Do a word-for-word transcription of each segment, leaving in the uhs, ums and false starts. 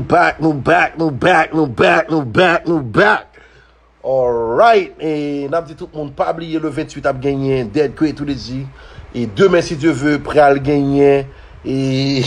Back, nou back, nou back, nou back, nou back, nou back. Alright, e n ap di tout moun pa bliye le venntuit ap genyen Dead Crazy. E demen, si Dye ve, pral genyen, e,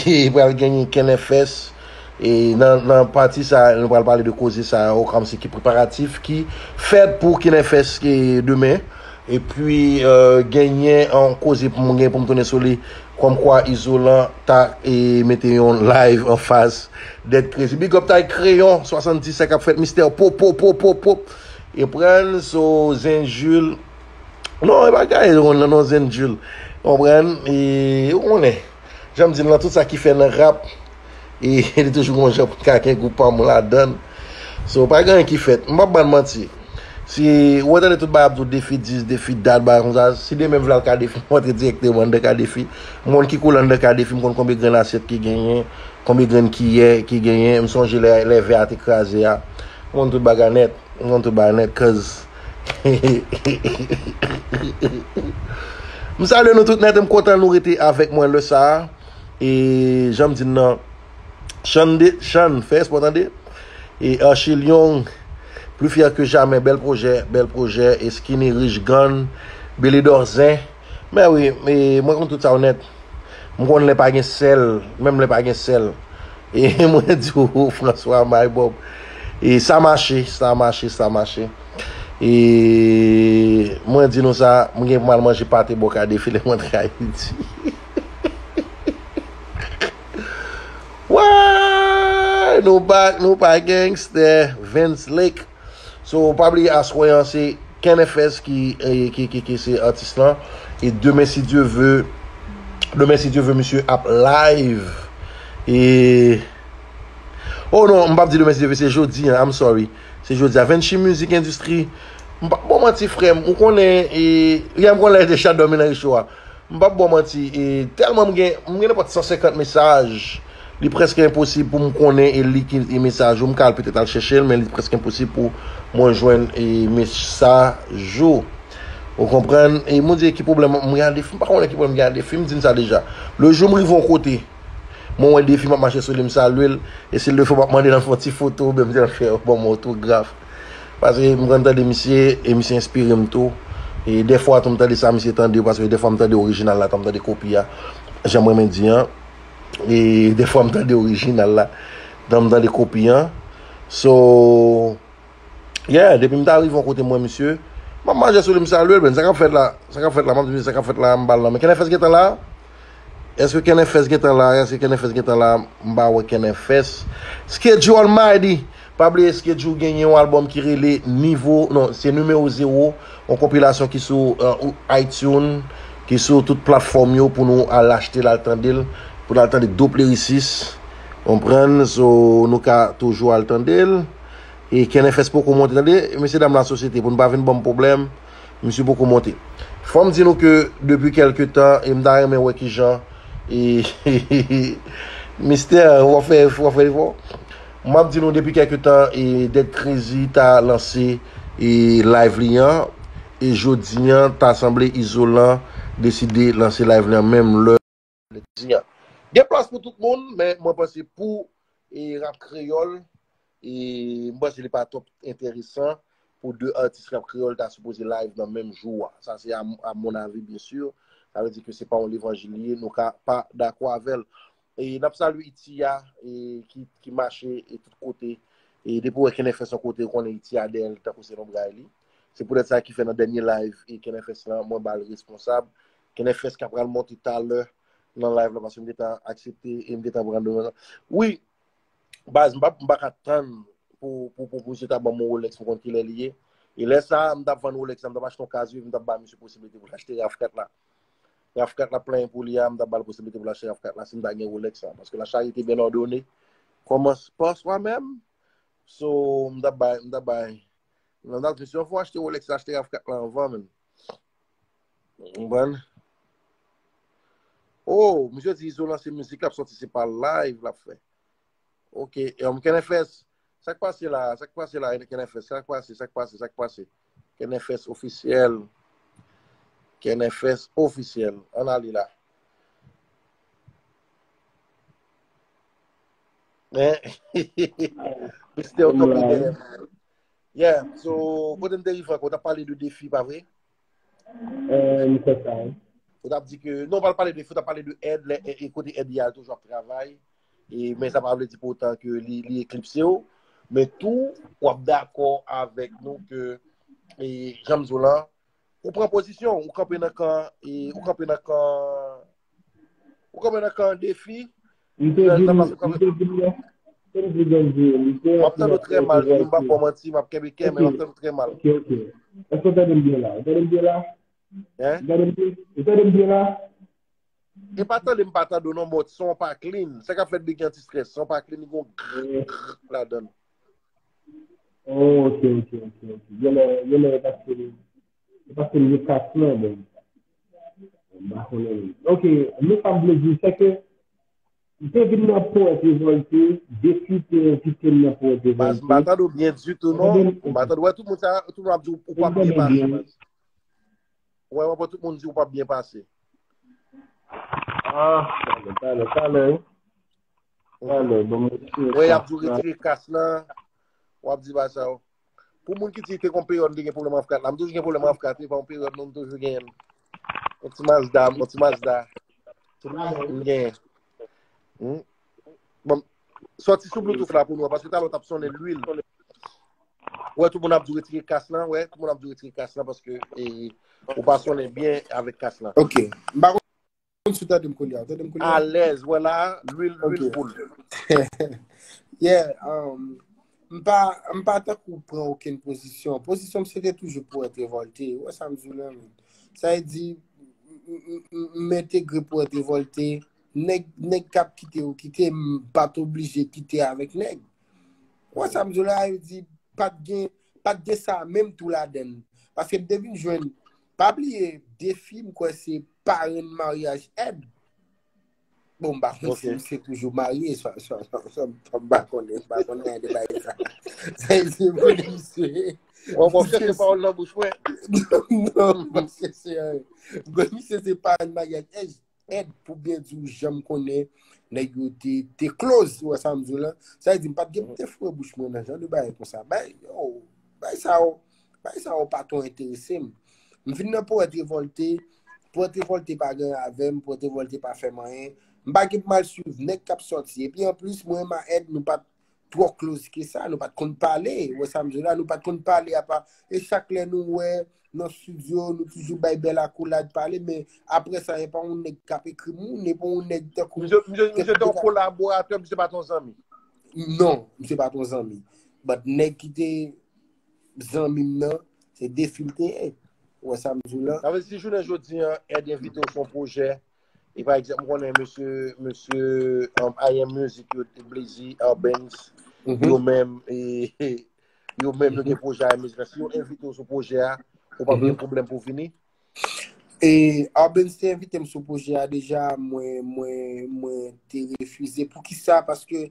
e pral genyen Kenfest. E nan, nan pati sa, nou pral pale de koze sa yo, kòmsi ki preparatif ki fèt pou Kenfest, e, demen. Epi, e, genyen yon koze pou mwen gen pou m tounen sou li, kòmkwa Izolan ta, e, mete yon live anfas Dead Crazy. Big up Tay Kreyon, swasanndis sa k ap fèt, Mistè, pop, pop, pop, pop, pop. E pran so Zen Jul. Non, e pa gaye nan non Zen Jul. Konprann? E ou konnen. Jan m di l lan, tout sa ki fè nan rap, e li toujou gon jan pou ka gen gwoup pa m ladan l. So, pa gen anyen ki fèt. M p ap ba n manti. Si ou tande tout bagay ap di w defi dis, defi dat, bagay konsa, si demen m vle al Kadefi, m antre dirèkteman anndan Kadefi. M konn ki koulè anndan Kadefi, m konn konbyen grenn asyèt ki genyen, konbyen grenn kiyè ki genyen. M sonje lè, lè vè a te kraze a. M konn tout bagay nèt. M konn tout bagay nèt, cause m salye nou tout nèt, e m kontan nou rete avèk mwen lè sa a. E jan m di n nan, Chan de, Chan, fè espò tande. E Archil Young, plus fier que jamais, bèl pwojè, bèl pwojè. E Skinny Rich Gun, Billy Dorzen. Mè wi, e mwen konn tout sa yo nèt. M konn lè pa gen sèl, menm lè pa gen sèl. E mwen di w, François Maybob. E sa mache, sa mache, sa mache. E mwen di nou sa, mwen gen pou m al manje pate bò Kadefi lè m antre Ayiti. Why? Nou pa, nou pa gangster, Vince Lake. So, pa bliye aswè an se Kenfest ki, e, ki, ki, ki se atis lan. E demen, si Dye ve, demen, si Dye ve, misye ap live. E, oh non, m p ap di demen, si Dye ve, se jodi an, I'm sorry. Se jodi a. Vinci Music Industry. M p ap ba w manti, frè m. Ou konnen, e, yè m konnen lè te chat dòmi nan recho a. M p ap ba w manti, e, tèlman m gen, m gen nenpòt san senkant mesaj, li prèske enposib pou m konnen e li ki e mesaj ou. M ka al petèt al chèche l, men li prèske enposib pou mwen jwenn e mesaj ou. Ou konprann? E m di ki pwoblèm m gen ak defi, m pa konnen ki pwoblèm m gen ak defi, m di n sa deja. Le jou m rive yon kote, mwen wè defi, m ap mache sou li, m salye l, e si l de fwa m ap mande l fè yon ti foto, oubyen m di l fè, ban m otograf. Paske m konn tande misye, e misye enspire m tou. E dèfwa tou m tande sa misye tande, paske dèfwa m tande orijinal la, tan m tande kopi a, jan m renmen di an. E dèfwa m tande orijinal la, tan m tande kopi an. So, yeah, depi m ta rive yon kote m wè misye, m ap mache sou li, m salye l, men sa k ap fèt la, sa k ap fèt la, m ap di misye sa k ap fèt la, m ba l nan men. Kenfest gentan la? Èske Kenfest gentan la? Èske Kenfest gentan la? M pa wè Kenfest. Schedule Almighty. Pa bliye Schedule genyen yon albòm ki rele Nivo, non, se Nimewo Zewo, yon konpilasyon ki sou, e, iTunes, ki sou tout platfòm yo pou nou al achte l, al tande l, pou n al tande Dope Lyricist. Konprann? So, nou ka toujou al tande l. E Kenfest poko monte, tande, mesye dam lasosyete, pou n pa vin ban m pwoblèm. Misye poko monte. Fò m di nou ke depi kèlke tan, e m ta renmen wè kijan, e, Mistè, w ap fè, w ap fè efò. M ap di nou depi kèlke tan, e, Dead Crazy ta lanse, e, live li an, e jodi an, ta sanble Izolan deside lanse live li an menm lè. Jodi an. Gen plas pou tout moun, men mwen panse pou, e, rap kreyòl, e m panse li pa twòp enteresan pou de atis rap kreyòl ta sipoze live nan menm jou a. Sa se a, a mon avi, byen si. Sa vle di ke se pa yon levanjil li ye, nou ka pa dakò avè l. E n ap salye Iti a, e ki, ki mache e tout kote. E depi w wè Kenfest yon kote, ou konnen Iti a dèyè l, tankou se lonbray li. Se poutèt sa ki fè nan dènye live e Kenfest lan, mwen ba l responsab. Kenfest ka pral monte talè nan live la, paske m gentan aksepte e m gentan pran demand. Wi, baz, m pa, m pa ka tann pou, pou, pou, pou misye ta ban m yon Rolex, m konn kilè li ye. E lè sa a, m t ap vann Rolex la, m t ap achte yon Casio, m t ap ba misye posiblite pou l achte RAV kat la. RAV kat la plenyen pou li a, m t ap ba l posiblite pou l achte RAV kat la si m ta gen Rolex la. Paske la charité bien ordonnée commence par soi-même. So, m t ap bay, m t ap bay. M t ap di, si w fè w achte Rolex la, achte RAV kat la anvan, menm. Ou konprann? Oh, misye di Izolan se mizik l ap sòti, se pa live l ap fè. Ok, um, Kenfest. Sa k pase la? Sa k pase la, Kenfest? Sa k pase? Sa k pase? Sa k pase? Kenfest ofisyèl. Kenfest ofisyèl. Ann ale la. Hein? Mister Top Leader. Yeah, so, kote m te rive ankò, w t ap pale de defi, pa vre? Euh, m fè sa, wi. Ou t ap di ke, non, w pa pale de defi, w t ap pale de èd, lè, e, e kote èd li a toujou ap travay. E, men sa pa vle di pou otan ke li, li eklipse w. Men tou, w ap dakò avèk nou ke, e, jan m di w lan, ou pran pozisyon, ou kanpe nan kan, e, ou kanpe nan kan, ou kanpe nan kan defi. M te vin, m te vin la. M te vin la. M ap tande w trè mal, m pa fè w manti, m ap kenbe kè, men m ap tande w trè mal. Ok, ok. Èske w tande m byen la? Ou tande m byen la? Hein? Ou tande m byen? Ou tande m byen la? E pa tande m pa tande w non, but son pa clean. Sa k ap fè big anti stress, son pa clean, li gon grr ladan l. Oh, ok, ok, ok, ok. Genlè, genlè e paske, e paske m gen kas lan, bon. M pa konnen. Ok, men sa m vle di, se ke m te vin nan Powèt Revòlte, depi te envite m nan Powèt Revòlte. Baz, m pa tande w byen ditou non. M pa tande w. Wè, tout moun sa, tout moun ap di w pa byen pase, baz. Wè, wè, tout moun di w pa byen pase. Ah, talè, talè, talè, wi. Talè, bon, mwen. Wè, y ap di w retire kas lan. W ap di ba sa, w. Pou moun ki di te gon peryòd m te gen pwoblèm avkat la, m toujou gen pwoblèm avkat, wi, pa yon peryòd non, m toujou gen yon ti Mazda, yon ti Mazda. M gen. Hmm? Bon, sòti sou Bluetooth la pou nou, paske talè w t ap sonnen lwil. Wè, tout moun ap di w retire kas lan, wè, tout moun ap di w retire kas lan, paske e, ou pa sonnen byen avèk kas lan. Ok. M pa konn si w tande m kounye a. Ou tande m kounye a? Alèz, wè la, lwil, lwil Ok. boul. Yeah, um, m pa, m pa tankou pran okenn pozisyon. Pozisyon m se te toujou Powèt Revòlte. Ou wè sa m di w la, men. Sa vle di, m, m, m, m entegre Powèt Revòlte. Nèg, nèg k ap kite yo kite, m pa t oblije kite avèk nèg. Ou wè sa m di w la, yo di, pa t gen, pa t gen sa menm tou ladan l. Paske m te vin jwenn, pa bliye, defi m kwè se parenn maryaj èd. Bon, m pa konn si misye toujou marye, sa, sa, sa, sa, m pa konnen, m pa konnen anyen de bagay sa. Sa vle di, m konnen misye. Bon, bon, chèche pawòl nan bouch mwen. Non, m pa chèche anyen. M konnen misye se parenn maryaj èd, èd pou byen di w jan m konnen nèg yo te, te close, ou wè sa m di w la. Sa vle di, m pa t gen pou te foure bouch mwen nan jan de bagay konsa. Bay, yo, bay sa yo, bay sa yo pa twò enterese m. M vin nan Powèt Revòlte, Powèt Revòlte pa gen avè m, Powèt Revòlte pa fè m anyen. M pa gen pou m al swiv nèg k ap sòti. Epi anplis, mwen menm a èd, nou pa t twò close ke sa, nou pa t konn pale. Ou wè sa m di w la, nou pa t konn pale apa. E chak lè nou wè nan estidyo, nou toujou bay bèl akolad pale, men apre sa, e pa yon nèg k ap ekri moun, e pa yon nèg tankou. Misye, misye, misye te yon kolaboratè, misye pa t yon zanmi. Non, misye pa t yon zanmi. But nèg ki te zanmi m nan, se defi l te ye. Ou wè sa m di w la? Sa vle di, si jounen jodi an, èd envite w sou yon pwojè, e pa egzanp, m konnen mesye, mesye, um, I M Music yo, Blazy, Arbenz, yo menm, e, yo menm, yo gen pwojè I M Music la. Si yo envite w sou pwojè a, ou p ap gen pwoblèm pou w vini? E Arbenz te envite m sou pwojè a deja, mwen, mwen, mwen te refize. Poukisa? Paske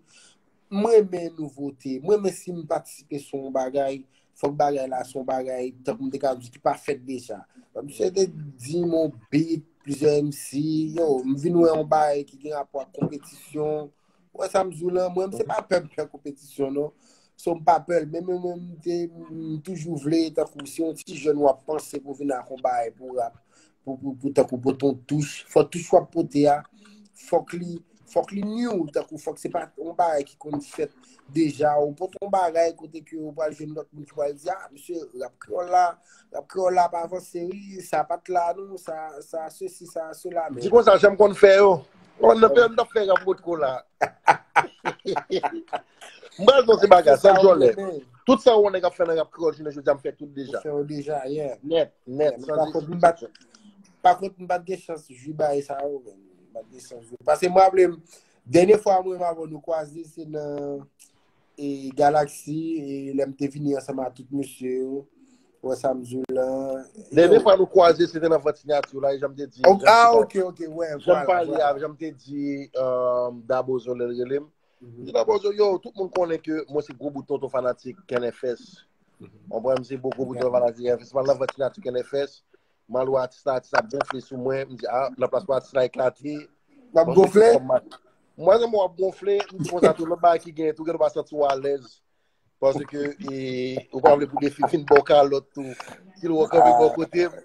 mwen renmen nouvote. Mwen renmen si m patisipe sou yon bagay, fòk bagay la se yon bagay, tankou m te ka di, ki pa fèt deja. Misye te di m yon beat, plizyè M C, yo, m vin wè yon bagay ki gen rapò ak konpetisyon. Ou wè sa m di w lan, mwen, m se pa pè m fè konpetisyon, non. So, m pa pè l, men mwen, mwen, m te, m toujou vle, tankou, si yon ti jèn w ap panse pou vin ak yon bagay pou rap, pou, pou, pou, tankou, pote yon touch, fò touch w ap pote a, fòk li, fòk li new, tankou, fòk se pa yon bagay ki konn fèt deja, ou pote yon bagay kote ke ou pral jwenn lòt moun ki pral di, ah, mesye, rap kreyòl la, rap kreyòl la pa avanse, wi, sa pa t la, non, sa, sa, sesi, sa, sela, men. Di konsa, jan m konn fè yo. Mwen nan peryòd m t ap fè rap Wotko la. M pral di w ti bagay, san dyòlè. Tout sa yon nèg ap fè nan rap kreyòl, jounen jodi a, m fè tout deja. Ou fè yo deja, yeah. Nèt, nèt, Yeah, men pa kont, m pa t, pa kont, m pa t gen chans jwi bagay sa yo, men. M pa t gen chans jwi. Paske m raple m, dènye fwa mwen menm avè w nou kwaze, se nan e, Galaxy, e, lè m te vini ansanm ak tout mesye yo. Ou wè sa m di w lan. Dènye fwa nou kwaze, se te nan Vant Sinyati la, e jan m te di. Oh, ah, ok, ok, wè, Jan m vwala, pale vwala. A, jan m te di, um, Dabozo lè l rele m. M di Dabozo, yo, tout moun konnen ke mwen se gwo bout tonton fanatik K N F S. Ou konprann, m se gwo, gwo bout tonton fanatik K N F S. M al nan Vant Sinyati K N F S. M al wè atis la, atis la ap gonfle sou mwen. M di, ah, nan plas pou atis la eklate. M ap gonfle? Mwen, mwen w ap gonfle, m di konsa tou, lòt bagay ki genyen tou, gen dwa pa santi w alèz. Paske e, ou pa vle pou defi vin ba w kalòt tou. Si l wè w kanpe bò kote m,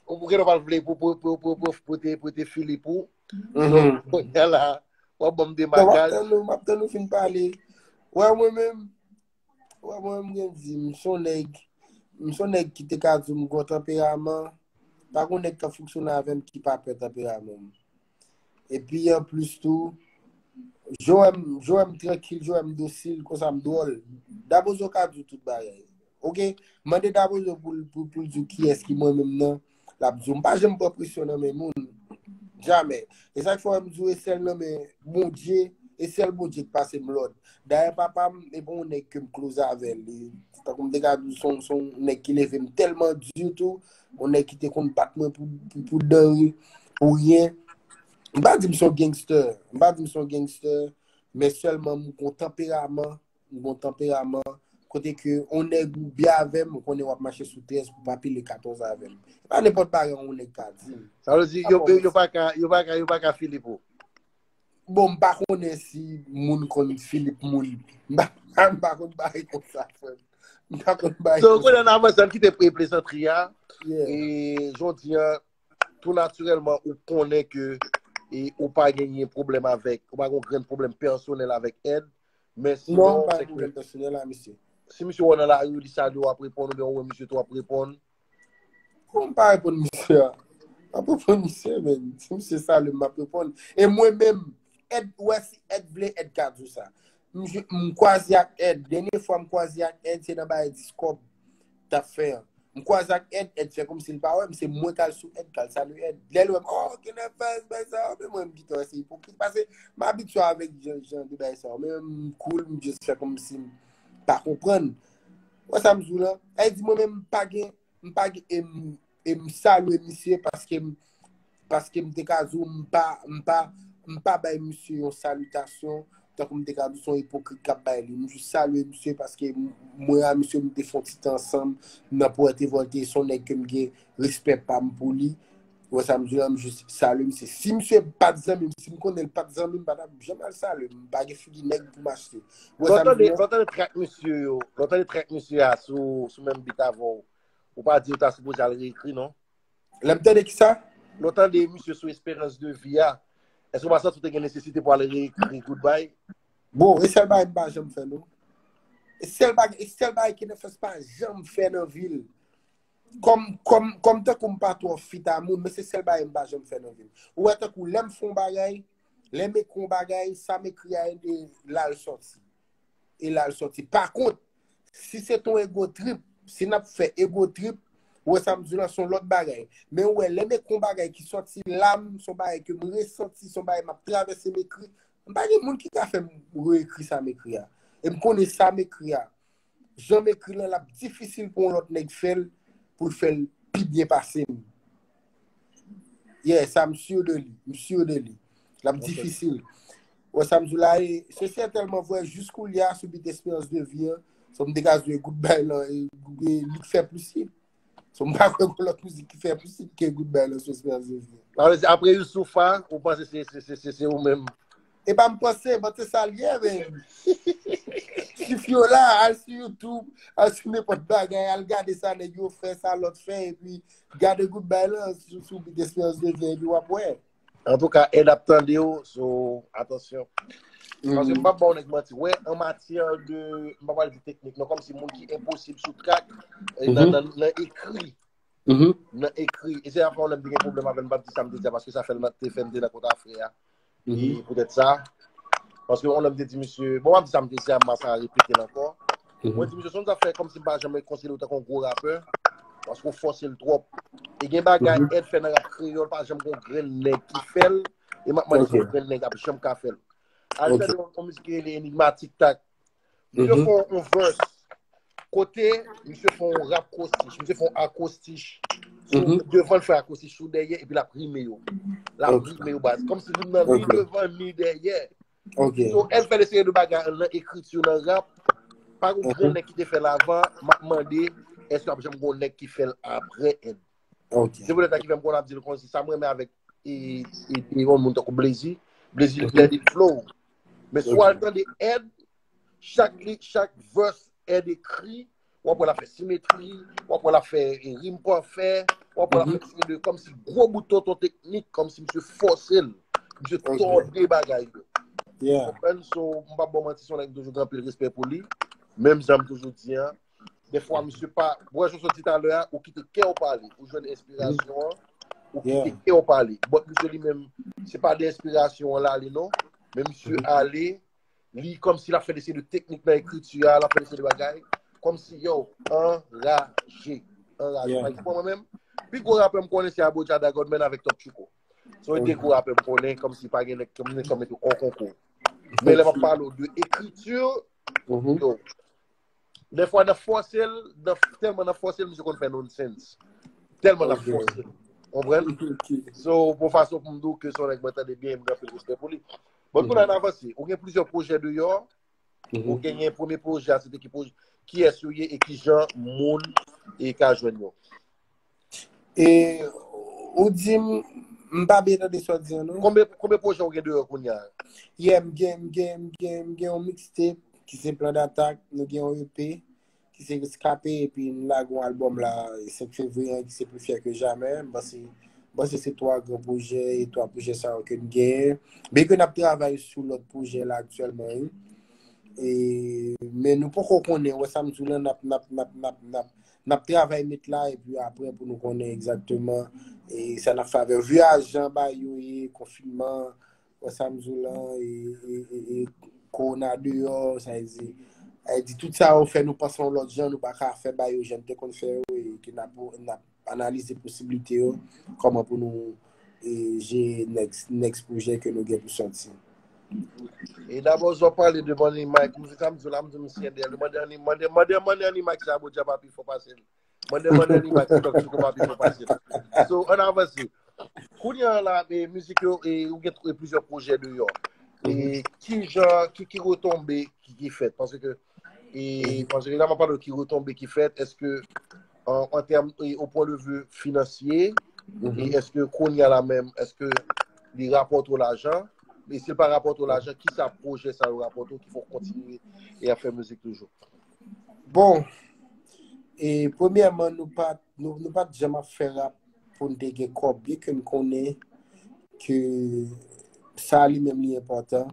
ou gen dwa pa vle pou, pou, pou, pou, pou, pou te, pou te Filip ou. Donk, kounye a la, w ap ban m de makaj. M ap tann ou, m ap tann ou fin pale. Wè, mwen menm, wè, mwen menm, m gen di, m se yon nèg, m se yon nèg ki te ka di m gon tanperaman, pa gon nèg k ap fonksyone avè m ki pa pè tanperaman m. Epi, anplis tou, jan w wè m, jan w wè m trankil, jan w wè m dosil, konsa m dwòl. Dabozo ka di w tout bagay. Oke? Mande Dabozo pou l, pou, pou l di w kiyès ki mwen menm nan. L ap di w, m pa janm pran presyon nan men moun. Jamè. E sa k fè w wè m di w, e sèl nan men Bondye, e sèl Bondye k pase m lòd. Dayè, papa m, e pa yon nèg ke m close avè l. E, tankou m te ka di w, se yon, se yon nèg ki leve m tèlman di tou, yon nèg ki te konn bat mwen pou, pou, pou danri, pou ryen. M pa di m se yon gangster, m pa di m se yon gangster, men sèlman m gon tanperaman, m gon tanperaman, kote ke yon nèg ou byen avè m, ou konnen w ap mache sou trèz pou pa pile katòz avè m. E pa nenpòt bagay yon nèg ka di m. Sa vle di, yo, yo pa ka, yo pa ka, yo pa ka Filip ou. Bon, m pa konnen si moun konn Filip moun. M pa, m pa konn bagay konsa, frè m. M pa konn bagay konsa. So, konnen nan avanse, ann kite plezantri a. E jodi a, tou natirèlman, ou konnen ke e ou pa genyen pwoblèm avèk, ou pa gen yon grenn pwoblèm pèsonèl avèk Ed, men sinon, se ke si misye wè w nan lari, li salye w, w ap reponn, oubyen ou wè misye tou, w ap reponn. Kòman m pa reponn misye a? M ap reponn misye, men. Si misye salye m, m ap reponn. E mwen menm, Ed, ou wè si Ed vle, Ed ka di w sa. M, m kwaze ak Ed. Dènye fwa m kwaze ak Ed, se nan bagay Discord t ap fè an. M kwaze ak Ed, Ed fè kòmsi l pa wè m, se mwen k al sou Ed, k al salye Ed. Lè l wè m, oh, Kenèfès, bay sa, men mwen m gentan wè se ipokrit. Paske m abitye avèk jan, jan de bagay sa yo. Men m cool, m just fè kòmsi m pa konprann. Wè sa m di w lan? Sa vle di mwen menm m pa gen, m pa gen, e m, e m salye misye paske m, paske m te ka di w m pa, m pa, m pa bay misye yon salitasyon, tankou m te ka di w se yon ipokrit k ap bay li. M jis salye misye paske m, mwen a misye m te fè yon ti tan ansanm nan Pwèt Evòlte, se yon nèg ke m gen respè pa m pou li. Ou wè sa m di w lan, m jis salye misye. Si misye pa t zanmi m, si m konnen l pa t zanmi m, m pa t ap janm al salye l. M pa gen figi nèg pou m achte. Ou wè sa m di w lan? Lè w tande, lè w tande trak misye yo, lè w tande trak misye a sou, sou menm bit avè w, ou pa di yo ta sipoze al reekri, non? Lè m tande kisa? Lè w tande misye sou Espérance de Vie a, èske w pa santi w te gen nesesite pou al reekri Goodbye? Bon, e sèl bagay m pa janm fè, non. E sèl bagay, e sèl bagay Kenèfès pa janm fè nan vi l. Kòm, kòm, kòm tankou m pa twò fit a moun, men se sèl bagay m pa janm fè nan vi m. Ou wè tankou lè m fè yon bagay, lè m ekri yon bagay, sa m ekri a, e la l sòti. E la l sòti. Pa kont, si se t on ego trip, si n ap fè ego trip, ou wè sa m di w lan, se yon lòt bagay. Men ou wè, lè m ekri yon bagay ki sòti la m, se yon bagay ke m resanti, se yon bagay m ap travèse m ekri, m pa gen moun ki ka fè m reekri sa m ekri a. E m konnen sa m ekri a, jan m ekri l lan, l ap difisil pou yon lòt nèg fè l, pou l fè l pi byen pase m. Yeah, sa m sur de li. M sur de li. L ap difisil. Wè sa m di w la, e se sètènman vre, jis koulye a, sou bit Espérance de Vie an, so m te ka jwe Goodbye lan, e, e li k fè plis hit. So m pa kwè gon lòt mizik ki fè plis hit ke Goodbye lan sou Espérance de Vie an. Sa vle di, apre Youssoupha, ou panse se, se, se, se, se ou menm? E pa m panse, m panse sa l ye, men. Chif yo la, al sou YouTube, al sou nenpòt bagay, al gade sa nèg yo fè, sa lòt fè, epi gade Goodbye lan sou, sou bit Espérance de Vie, epi w ap wè. Antouka, Ed ap tande w, so, atansyon. Paske m p ap ba w nèg manti. Wè, an matyè de, m pa pral di teknik, non, kòmsi moun ki enposib sou trak, e, nan, nan, nan ekri. Nan ekri. E se afè yon lè m te gen pwoblèm avè l, m p ap di sa m te di a, paske sa fè l te fè m te nan kont a frè a. E poutèt sa, paske yon lè m te di misye, bon, m ap di sa m te di a, m pa sa repete l ankò. Mwen di misye, se yon zafè kòmsi m pa janm konsidere w tankou yon gwo rapè, paske w fòse l twòp. E gen bagay Ed fè nan rap kreyòl, pa janm gen yon grenn nèg ki fè l, e m ap mande si yon grenn nèg ap janm ka fè l. Al tande yon, yon mizik ki rele Enigmatic Tac. Misye fè yon, yon verse. Kote, misye fè yon rap akwostich. Misye fè yon akwostich. Devan l fè akwostich sou dèyè, epi l ap rime yo. L ap rime yo, baz. Kòmsi li nan li devan, li dèyè. So, Ed fè de seri de bagay nan ekriti, nan rap. Pa gen grenn nèg ki te fè l avan, m ap mande, èske ap janm gen yon nèg ki fè l apre Ed? Se poutèt sa ki fè m konn ap di l konsi, sa m renmen avèk e, e, e yon moun tankou Blazy, Blaze Let It Flow. Men si w al tande Ed, chak li, chak verse Ed ekri, w ap wè l ap fè simetri, w ap wè l ap fè e, rim pafè, w ap wè l ap fè seri de, kòmsi gwo bout tonton teknik, kòmsi misye fòse l, misye tòde bagay yo. Konprann? So, m p ap ba w manti, se yon nèg m toujou gen anpil respè pou li. Menm jan m toujou di an, dèfwa misye pa, wè jan w sot di talè a, ou kite kè w pale, ou jwenn enspirasyon an, ou kite kè w pale. But misye li menm, se pa de enspirasyon an l ale non, men misye ale, li kòmsi l ap fè de seri de teknik nan ekriti a, l ap fè de seri de bagay, kòmsi, yo, anraje, anraje. Pa egzanp, mwen menm, pi gwo rapè m konnen se Abodja Da Godman avèk Top Tchouko. Se yo de gwo rapè m konnen, kòmsi pa gen nèg, kòm nèg kòm mete on konkou. Men lè m ap pale w de ekriti, yo, dèfwa n ap fòse l, nan, tèlman n ap fòse l, misye konn fè nonsens. Tèlman n ap fòse l. Konprann? So, bon fason pou m di w ke se yon nèg mwen tande byen, m gen anpil respè pou li. Bon, kounye a n avanse. Ou gen plizyè pwojè deyò. Ou genyen premye pwojè a, se te ki pwojè, kiyès yo ye e kijan moun e ka jwenn yo? E ou di m, m pa byen tande sa w di an non. Konbyen, konbyen pwojè ou gen deyò kounye a? Yeah, m gen, m gen, m gen, m gen yon mixtape ki se Plan Datak, nou gen yon E P ki se Reskape, epi n lage yon albòm la, e senk fevriye an ki se Plus fier que jamais. M panse, m panse se twa gran pwojè, e twa pwojè sa yo ke n genyen. Byen ke n ap travay sou lòt pwojè la aktyèlman, wi. E, men nou poko konnen, wè sa m di w lan, n ap, n ap, n ap, n ap, n ap, n ap travay met la, epi apre pou nou konnen egzakteman, e, sa n ap fè avè l. Vu a jan bagay yo ye, konfinman, wè sa m di w lan, e, e, e, e, kowona deyò, sa vle di, sa vle di tout sa yo fè nou panse yon lòt jan, nou pa ka fè bagay yo jan n te konn fè yo, e ke n ap, n ap analize posiblite yo, kòman pou nou, e, jere next, next pwojè ke nou gen pou sòti. E dabò, zò pale de Money Mike, m di sa m di w la, m di misye dèyè l, mande Money, mande, mande, mande Money Mike si Abodja pa pi fò pase l. Mande, mande Money Mike si Top Tchouko pa pi fò pase l. So, ann avanse. Kounye a la, e, mizik yo, e, ou gen tr-, plizyè pwojè deyò. E ki jan, ki, ki retonbe ki, ki fèt? Paske, e, paske la, m ap pale de ki retonbe ki fèt, èske, an, an tèm, e, o pwen de vi finansye, e èske kounye a la menm, èske li rapòte w lajan? E si l pa rapòte w lajan, kisa pwojè sa yo rapòte w ki fè w kontinye e ap fè mizik toujou? Bon, e premyèman, nou pa, nou, nou pa t janm ap fè rap pou n te gen kòb, byen ke m konnen ke sa li menm li enpòtan.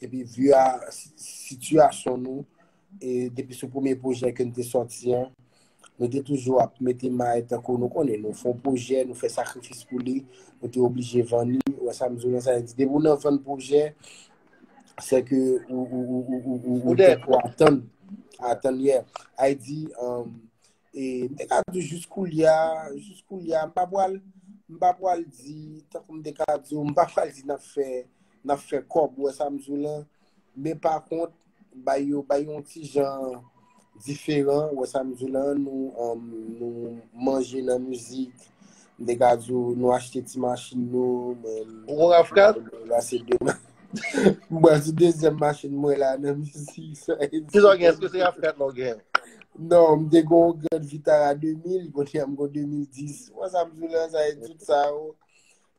Epi, vi a si-, sitiyasyon nou, e depi sou premye pwojè ke n te sòti an, nou te toujou ap mete may tankou nou konnen, nou fè yon pwojè, nou fè sakrifis pou li, nou te oblije vann li, ou wè sa m di w lan, sa vle di, depi w nan vann pwojè, se ke ou, ou, ou, ou, ou, ou, ou tankou atann, atann, yeah. Sa vle di, um, e, m te ka di w jis koulye a, jis koulye a, m pa pral, m pa pral di, tankou m te ka di w, m pa pral di n ap fè, n ap fè kòb, ou wè sa m di w lan. Men pa kont, bay yo, bay yo yon ti jan diferan, ou wè sa m di w lan, nou, um, nou manje nan mizik, m te ka di w, nou achte ti machin nou, men. Ou gon rav kat? La, se de M bwè sou dezyèm machin mwen la nan mizik sa. Kisa w gen? Èske se rav kat la w gen? Non, m te gen yon Grand Vitara de mil, kounye a m gen de mil dis. Wè sa m di w lan, sa e tout sa yo.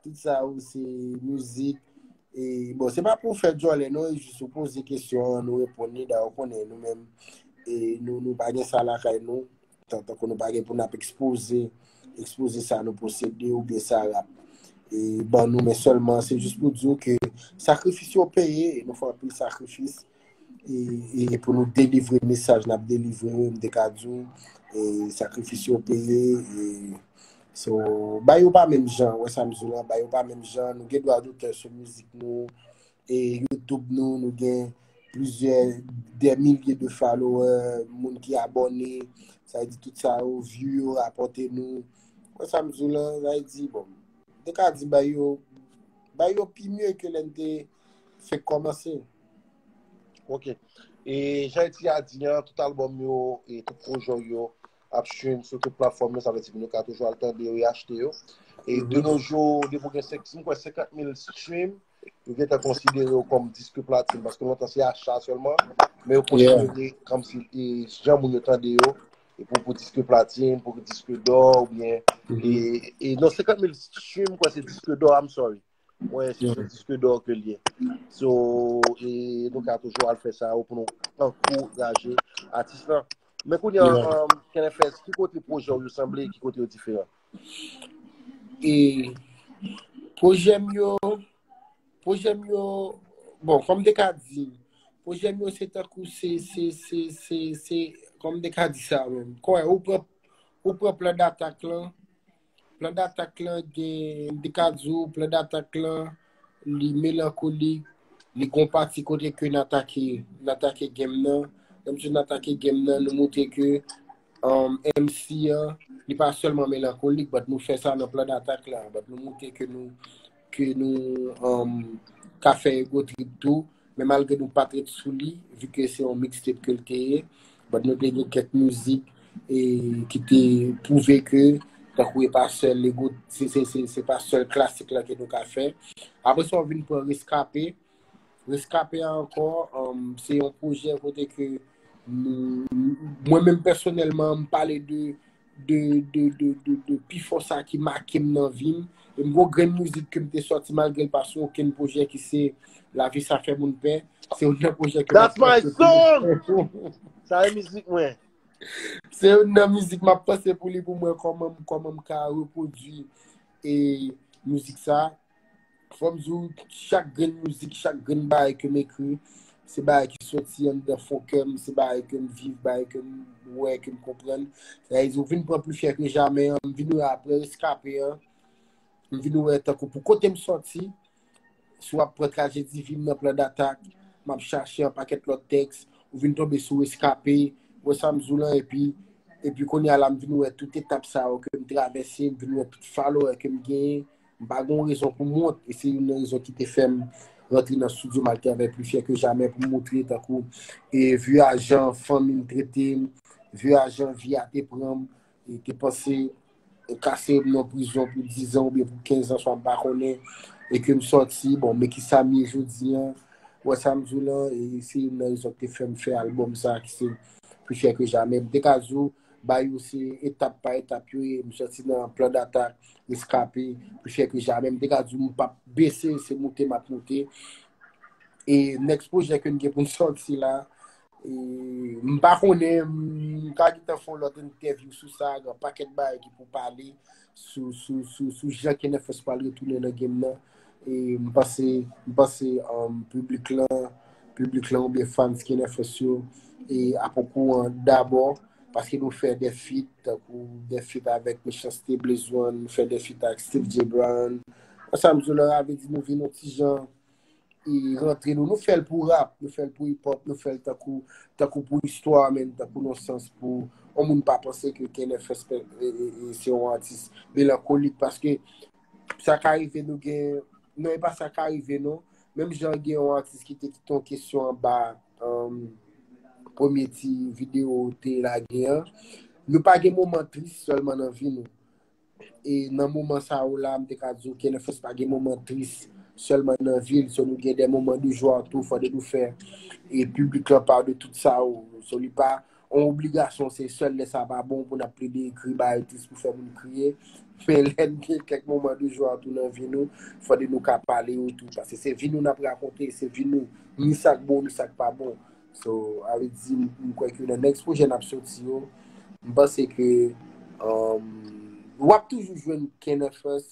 Tout sa yo se mizik. E, bon, se pa pou fè djòlè, non, e jis ou poze kesyon an, nou reponn li, dayè ou konnen nou menm, e nou, nou pa gen sa lakay nou. Tan, tankou nou pa gen pou n ap ekspoze, ekspoze sa nou posede oubyen sa rap, e, ban nou, men sèlman se jis pou di w ke sakrifis yo peye, e nou fè anpil sakrifis, e, e pou nou delivre mesaj n ap delivre yo, m te ka di w, e sakrifis yo peye, e, so, bagay yo pa menm jan, wè sa m di w lan, bagay yo pa menm jan, nou gen dwa dotè sou mizik nou, e YouTube nou, nou gen plizyè, dè milye de follower, moun ki abòne, sa vle di tout sa yo, view yo rapòte nou. Wè sa m di w lan, sa vle di, bon, m te ka di bagay yo, bagay yo pi mye ke lè n te fenk kòmanse. Ok. E jan Eti a di an, tout albòm yo, e tout pwojè yo ap stream sou tout platfòm yo, sa vle di moun yo ka toujou al tande yo e achte yo. E de nos jours, depi w gen senk, m kwè senkant mil stream, yo gentan konsidere w kòm disk platin, paske lontan se acha sèlman, men yo konsidere kòmsi, e, jan moun yo tande yo, e pou, pou disk platin, pou disk dò, oubyen, e, e non, senkant mil stream, m kwè se disk dò, I'm sorry. Mwen, se sou disk dò ke l ye. So, e nou ka toujou al fè sa yo pou nou ankouraje atis lan. Men kounye a, um, K N F S, ki kote pwojè w yo sanble, ki kote yo diferan? E pwojè m yo, pwojè m yo, bon, kòm m te ka di, pwojè m yo se tankou se, se, se, se, se, kòm m te ka di sa menm. Kòm ou pran, ou pran plan d'atak lan, plan d'atak lan gen, m te ka di w, plan d'atak lan, li melankolik, li gon pati kote ke n atake, n atake game nan. Lè m di n atake game nan, nou montre ke um, M C an, li pa sèlman melankolik, but nou fè sa nan plan d'atak la, but nou montre ke nou, ke nou um, ka fè ego trip tou, men malgre nou pa t ret sou li, vi ke se yon mixtape ke l te ye, but nou te gen kèk mizik e ki te pwouve ke tankou e pa sèl ego, se, se, se, se pa sèl klasik la ke nou ka fè. Apre sa, w vin pran Reskape. Reskape a ankò, um, se yon pwojè kote ke nou, mwen menm pèsonèlman, m pale de, de, de, de, de, de pifò sa ki make m nan vi m. E m gon grenn mizik ke m te sòti malgre l pa sou okenn pwojè ki se Lavi sa fè moun pè. Se youn nan pwojè ke m ap That's my panse pou li. Song! Sa e mizik mwen. Se youn nan mizik m ap panse pou li pou mwen kòman, kòman m ka repwodui e mizik sa. Fò m di w, chak grenn mizik, chak grenn bagay ke m ekri, se bagay ki soti anndan fon kè m, se bagay ke m viv, bagay ke m wè, ke m konprann. Sa vle di, ou vin pran Pli Fyè Ke Jamè an, m vin wè apre Reskape an, m vin wè tankou pou kote m sòti, si w ap pran Trajedi Vi M nan, Plan D'atak, m ap chache yon pakèt lòt tèks, ou vin tonbe sou Reskape, wè sa m di w lan, epi, epi kounye a la, m vin wè tout etap sa yo ke m travèse, m vin wè tout follower ke m genyen, m pa gen yon rezon pou m wont, e se youn nan rezon ki te fè m rantre nan estidyo m al travay Pli Fyè Ke Jamè pou m montre tankou e vye a jan fanmi m trete m, vye a jan vi a te pran m, e te panse kase m nan prizon pou diz an oubyen pou kenz an, swa m pa konnen, e ke m sòti, bon, men kisa m ye jodi an, wè sa m di w lan, e se youn nan rezon ki te fè m fè albòm sa ki se Pli Fyè Ke Jamè. M te ka di w, bagay yo se etap pa etap yo ye, m sòti nan Plan D'atak, Reskape, Pli Fyè Ke Jamè. M te ka di w m p ap bese, se moute m ap moute. E next pwojè ke n gen pou n sòti la, e m pa konnen, m ka gentan fè yon lòt entèvyou sou sa, gen yon pakèt bagay ki pou pale sou, sou, sou, sou jan K N F S pral retounen nan game nan. E m panse, m panse um, piblik lan, piblik lan oubyen fans K N F S yo e ap okouran dabò, paske nou fè de feat, tankou de feat avèk Mechanste, Blaze One, nou fè de feat avèk Steve J Brown. Sa m di w lan, sa vle di nou vin yon ti jan e rantre nou. Nou fè l pou rap, nou fè l pou hip hop, nou fè l tankou, tankou pou istwa, men tankou nan sans pou yon moun pa panse ke K N F S pe- e- e- e se yon atis melankolik, paske sa ka rive nou gen, non, e pa sa ka rive non. Menm jan gen yon atis ki te kite yon kesyon anba um, premye ti videyo te lage an, nou pa gen moman tris sèlman nan vi nou. E nan moman sa yo la, m te ka di w K N F S pa gen moman tris sèlman nan vi l, so nou gen de moman de jwa tou, fò de nou fè e piblik lan pa de tout sa yo. So li pa yon obligasyon, se sèl lè sa pa bon pou n ap plede ekri bagay tris pou fè moun kriye. Men lè n gen kèk moman de jwa tou nan vi nou, fò de nou ka pale yo tou, paske se vi nou n ap rakonte, se vi nou, ni sa k bon, ni sa k pa bon. So, sa vle di, m kwè ke nan next pwojè n ap soti yo, m panse ke um, w ap toujou jwenn K N F S,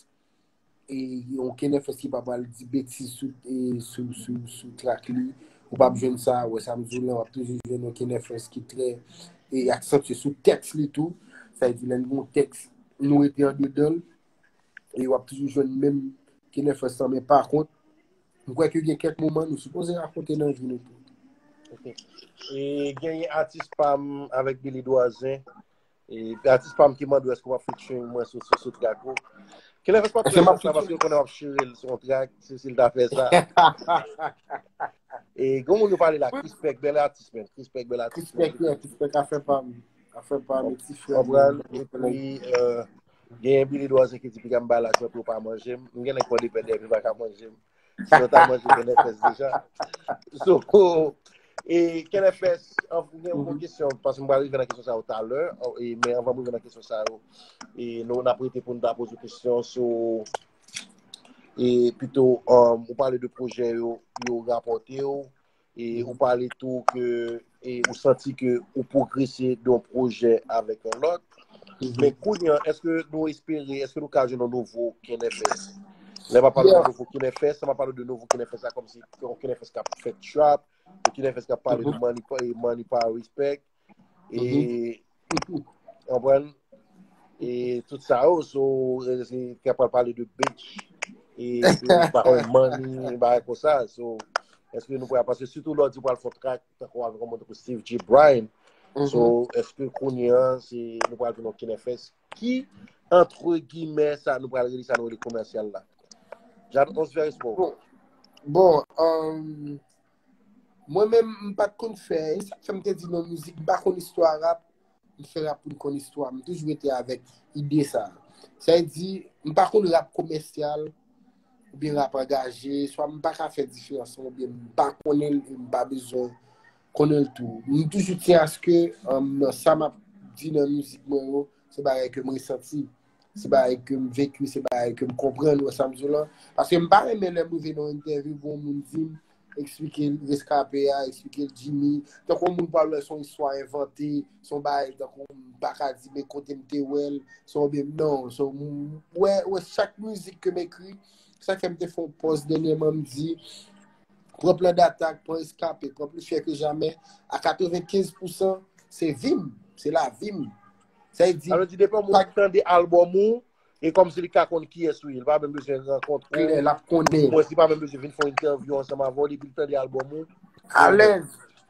e yon K N F S ki pa pral di betiz sou, e, sou, sou, sou track li. Ou p ap jwenn sa, wè sa m di w lan, w ap toujou jwenn yon K N F S ki trè e aksantye sou tèks li tou. Sa vle di, lè n gen yon tèks, nou rete andedan l, e w ap toujou jwenn menm K N F S lan, men pa kont, m kwè ke gen kèk moman nou sipoze rakonte nan vi nou tou. Ok. E genyen atis pa m avèk Billy Dwazen. E atis pa m ki mande w èske w ap featuring mwen sou, sou, sou track ou. K N F S pa t fè sa paske l konnen w ap chire l sou yon track, se si l ta fè sa. E gen moun yo pale la, Krispèk, bèl atis, men. Krispèk, bèl atis. Krispèk, yeah, Krispèk afè pa m. Afè pa m, ti frè m. Konprann? Epi, euh, genyen Billy Dwazen ki di, "Piga m ba l aksè pou w pa manje m." M gen nèg pran de pè dèyè m, li pa ka manje m. Sinon, ta manje K N F S deja. So, e K N F S, an, gen yon kesyon, paske m pral rive nan kesyon sa yo talè, e, men anvan m rive nan kesyon sa yo, e nou, n ap rete pou n ta poze w kesyon sou e pito, um, ou pale de pwojè yo, yo rapòte w, e ou pale tou ke e ou santi ke ou pwogrese de yon pwojè avèk yon lòt. Men kounye a, èske nou espere, èske nou ka jwenn yon nouvo Kenefès? Lè m ap pale de nouvo Kenefès, m ap pale de nouvo Kenefès la kòmsi yon Kenefès k ap fè trap, yon Kenefès k ap pale de money, pa- money, power, respect. E, konprann? E tout sa yo, so, e, se, ki ap pale de bitch. E, de, pa konn money, bagay konsa. So, èske nou pral, paske sitou lè w di w pral fè yon track, tankou avèk yon moun tankou Steve G. Bryan. So, èske kounye a, se, nou pral vin yon Kenefès ki, entre guillemets, sa, nou pral rele sa, nou rele komèsyal la? Jad Ons Verispo. Bon, bon, um, mwen menm, m pa t konn fè, e sa k fè m te di nan mizik, m pa konn istwa rap, m fè rap pou m konn istwa. M toujou rete avèk ide sa. Sa vle di, m pa konn rap komèsyal, oubyen rap angaje, swa m pa ka fè diferans lan, oubyen m pa konnen l, e m pa bezwen konnen l tou. M toujou tyen aske, um, nan sa m ap di nan mizik mwen yo, se bagay ke m resanti. Se bagay ke m veki, se bagay ke m konprann, ou wè sa m di w lan. Paske m pa renmen lè m rive nan yon entèvyou, pou yon moun di m, eksplike l, reskape a, eksplike l Jimmy. Tankou yon moun pral wè se yon istwa envante, se yon bagay, tankou m pa ka di, men kote m te wè l, se yon byen, non, se yon, wè, wè, chak mizik ke m ekri, sa fè m te fè yon pòz dènyèman, m di, pran plan d'atak, pran reskape, pran pli fyè ke jamè, a katrevenkenz pousan, se vi m, se lavi m. Sa vle di, sa vle di, depi yon moun tande albòm ou, e kòmsi li ka konn kiyès ou ye. Li pa menm bezwen rankontre w. Klè, l ap konnen. Omwen, li pa menm bezwen vin fè yon entèvyou ansanm avè w, depi l tande albòm ou. Alèz.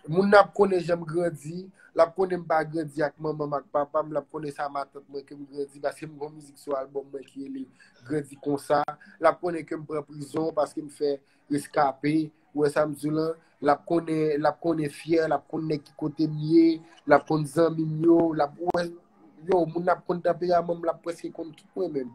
Moun nan ap konnen jan m grandi, l ap konnen m pa grandi ak manman m ak papa m, l ap konnen se a matant mwen ke m grandi, paske m gon mizik sou albòm mwen ki rele Grandi Konsa, l ap konnen ke m pran prizon paske m fè reskape, ou wè sa m di w lan, l ap konnen, l ap konnen fyè, l ap konn nèg ki kote m ye, l ap konn zanmi m yo, l ap wè, yo, moun ap konn tanperaman m, l ap prèske konn tout mwen menm.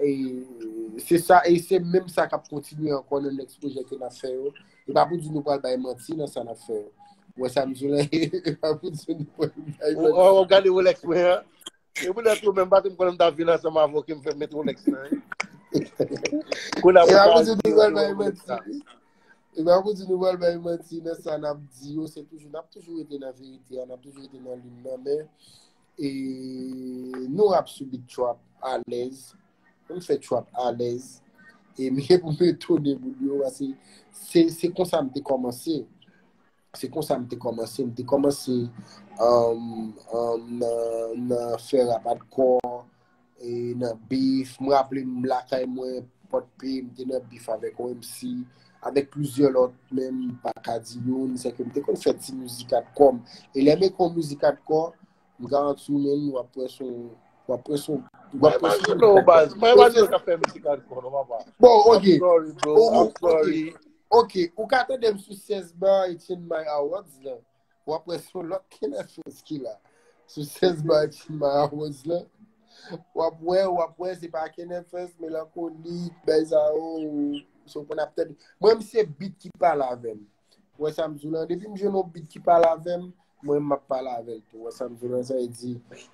E se sa, e se menm sa k ap kontinye ankò nan next pwojè ke n ap fè yo. E pa pou di nou pral bay manti nan sa n ap fè yo. Ou wè sa m di w lan, e pa pou di nou pral bay manti. Ou gade Rolex mwen an? E poutèt ou menm, pa t m konnen m t ap vin ansanm avè w ke m fè m met Rolex lan, wi. Kounye a, e pa pou di nou pral bay manti. E pa pou di nou pral bay manti nan sa n ap di yo, se toujou, n ap toujou rete nan verite a, n ap toujou rete nan liy lan, men, e, nou rap sou beat trap alèz, nou fè trap alèz, e m gen pou m etone moun yo, paske se, se konsa m te kòmanse. Se konsa m te kòmanse. M te kòmanse, um, um, nan, nan fè rap hardcore, e nan beef. M raple m lakay mwen, Pòdpe, m te nan beef avèk yon M C, avèk plizyè lòt, men m pa ka di youn, se ke m te konn fè ti mizik hardcore. E lè m ekri yon mizik hardcore, m garanti w, menm, w ap wè se yon, w ap wè se yon, w ap wè se yon. Mwen imajine w, baz. Mwen imajine w ka fè mizik hardcore, non, papa. Bon, ok. I'm sorry, bro. I'm sorry. Ok, ou ka tande m sou sèz bar Eighteen My Awards lan. W ap wè se yon lòt Kenefès ki la. Sou sèz bar Eighteen My Awards lan. W ap wè, w ap wè, se pa Kenefès, melankolik, bay sa yo, se w konn ap tande. Mwen, m se beat ki pale avè m. Ou wè sa m di w lan? Depi m jwenn yon beat ki pale avè m, mwen, m ap pale avè l tou. Ou wè sa m di w lan? Sa vle di,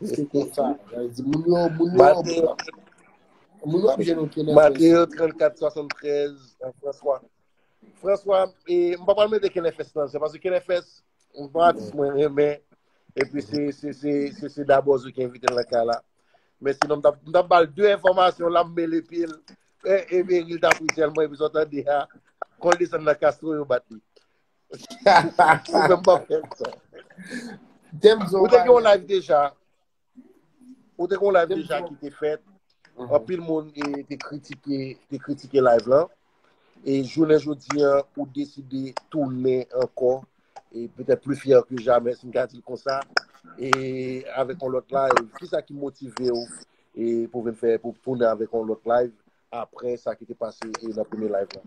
se konsa. Sa vle di, moun yo, moun yo, moun yo ap jwenn yon Kenefès. Mateo trannkat swasanntrèz, François. François, e, m pa pral mete Kenefès nan, se paske Kenefès, yon atis mwen renmen, epi se, se, se, se, se Dabòzo ki envite l nan kay la. Men sinon, m t ap, m t ap ba l de enfòmasyon la, m mele pye l. E, e, Emery l t ap ri sèlman, epi sa w tande a, kon l desann nan Castro, yo bat li. Ou menm pa fè sa. Ou te gen yon live deja. Ou te gen yon live deja ki te fèt. Anpil moun, e, te kritike, te kritike live lan. E jounen jodi an, ou deside tounen ankò. E petèt pli fyè ke jamè, si m ka di l konsa. E avèk yon lòt live. Kisa ki motive w, e, pou vin fè, pou tounen avèk yon lòt live apre sa ki te pase, e, nan premye live lan?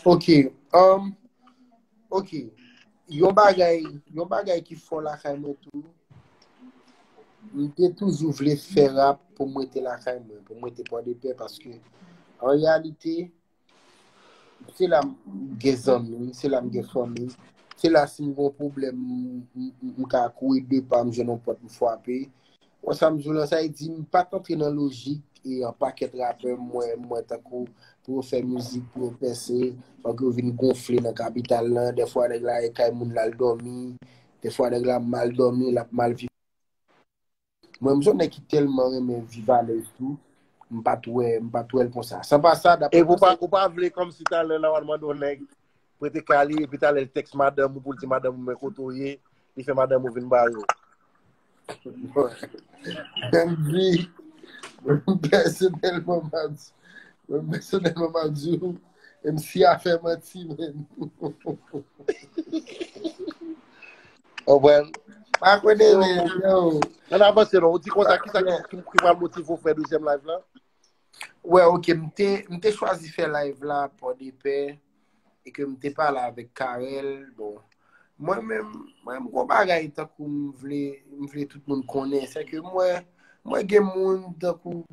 Ok. Um, ok. Yon bagay, yon bagay ki fò lakay mwen tou, m te toujou vle fè rap pou m rete lakay mwen, pou m rete Pòdepè, paske, an reyalite, se la m gen zanmi, se la m gen fanmi, se la si m gen yon pwoblèm, m, m, m ka kouri de pa, m jwenn yon pòt, m frape. Wè sa m di w lan, sa vle di m pa t antre nan lojik e yon pakèt rapè m wè, m wè tankou pou yo fè mizik, pou yo pèse, fòk yo vin gonfle nan kapital lan. Dèfwa nèg la e kay moun l al dòmi, dèfwa nèg la mal dòmi, l ap mal viv. Mwen, m se yon nèg ki tèlman renmen viv alèz tou, m pa t wè, m pa t wè l konsa. San pa sa, dapre... E ou pa, ou pa vle kòmsi talè la w al mande yon nèg prete kay li, epi talè l tèks madanm ou pou l di madanm ou men kote w ye, li fè madanm ou vin bare w. Mwen di, mwen pèsonèlman m ap di, mwen pèsonèlman m ap di w, M C a fè manti, men. Konprann? Pa konnen, men, yo. Ann avanse non, ou di konsa, kisa ki, ki, ki pral motive w fè dezyèm live la? Wè, ok, m te, m te chwazi fè live la Pòdepè, e ke m te pale avèk Carel, bon, mwen menm, mwen m gon bagay tankou m vle, m vle tout moun konnen, se ke mwen, mwen gen moun tankou,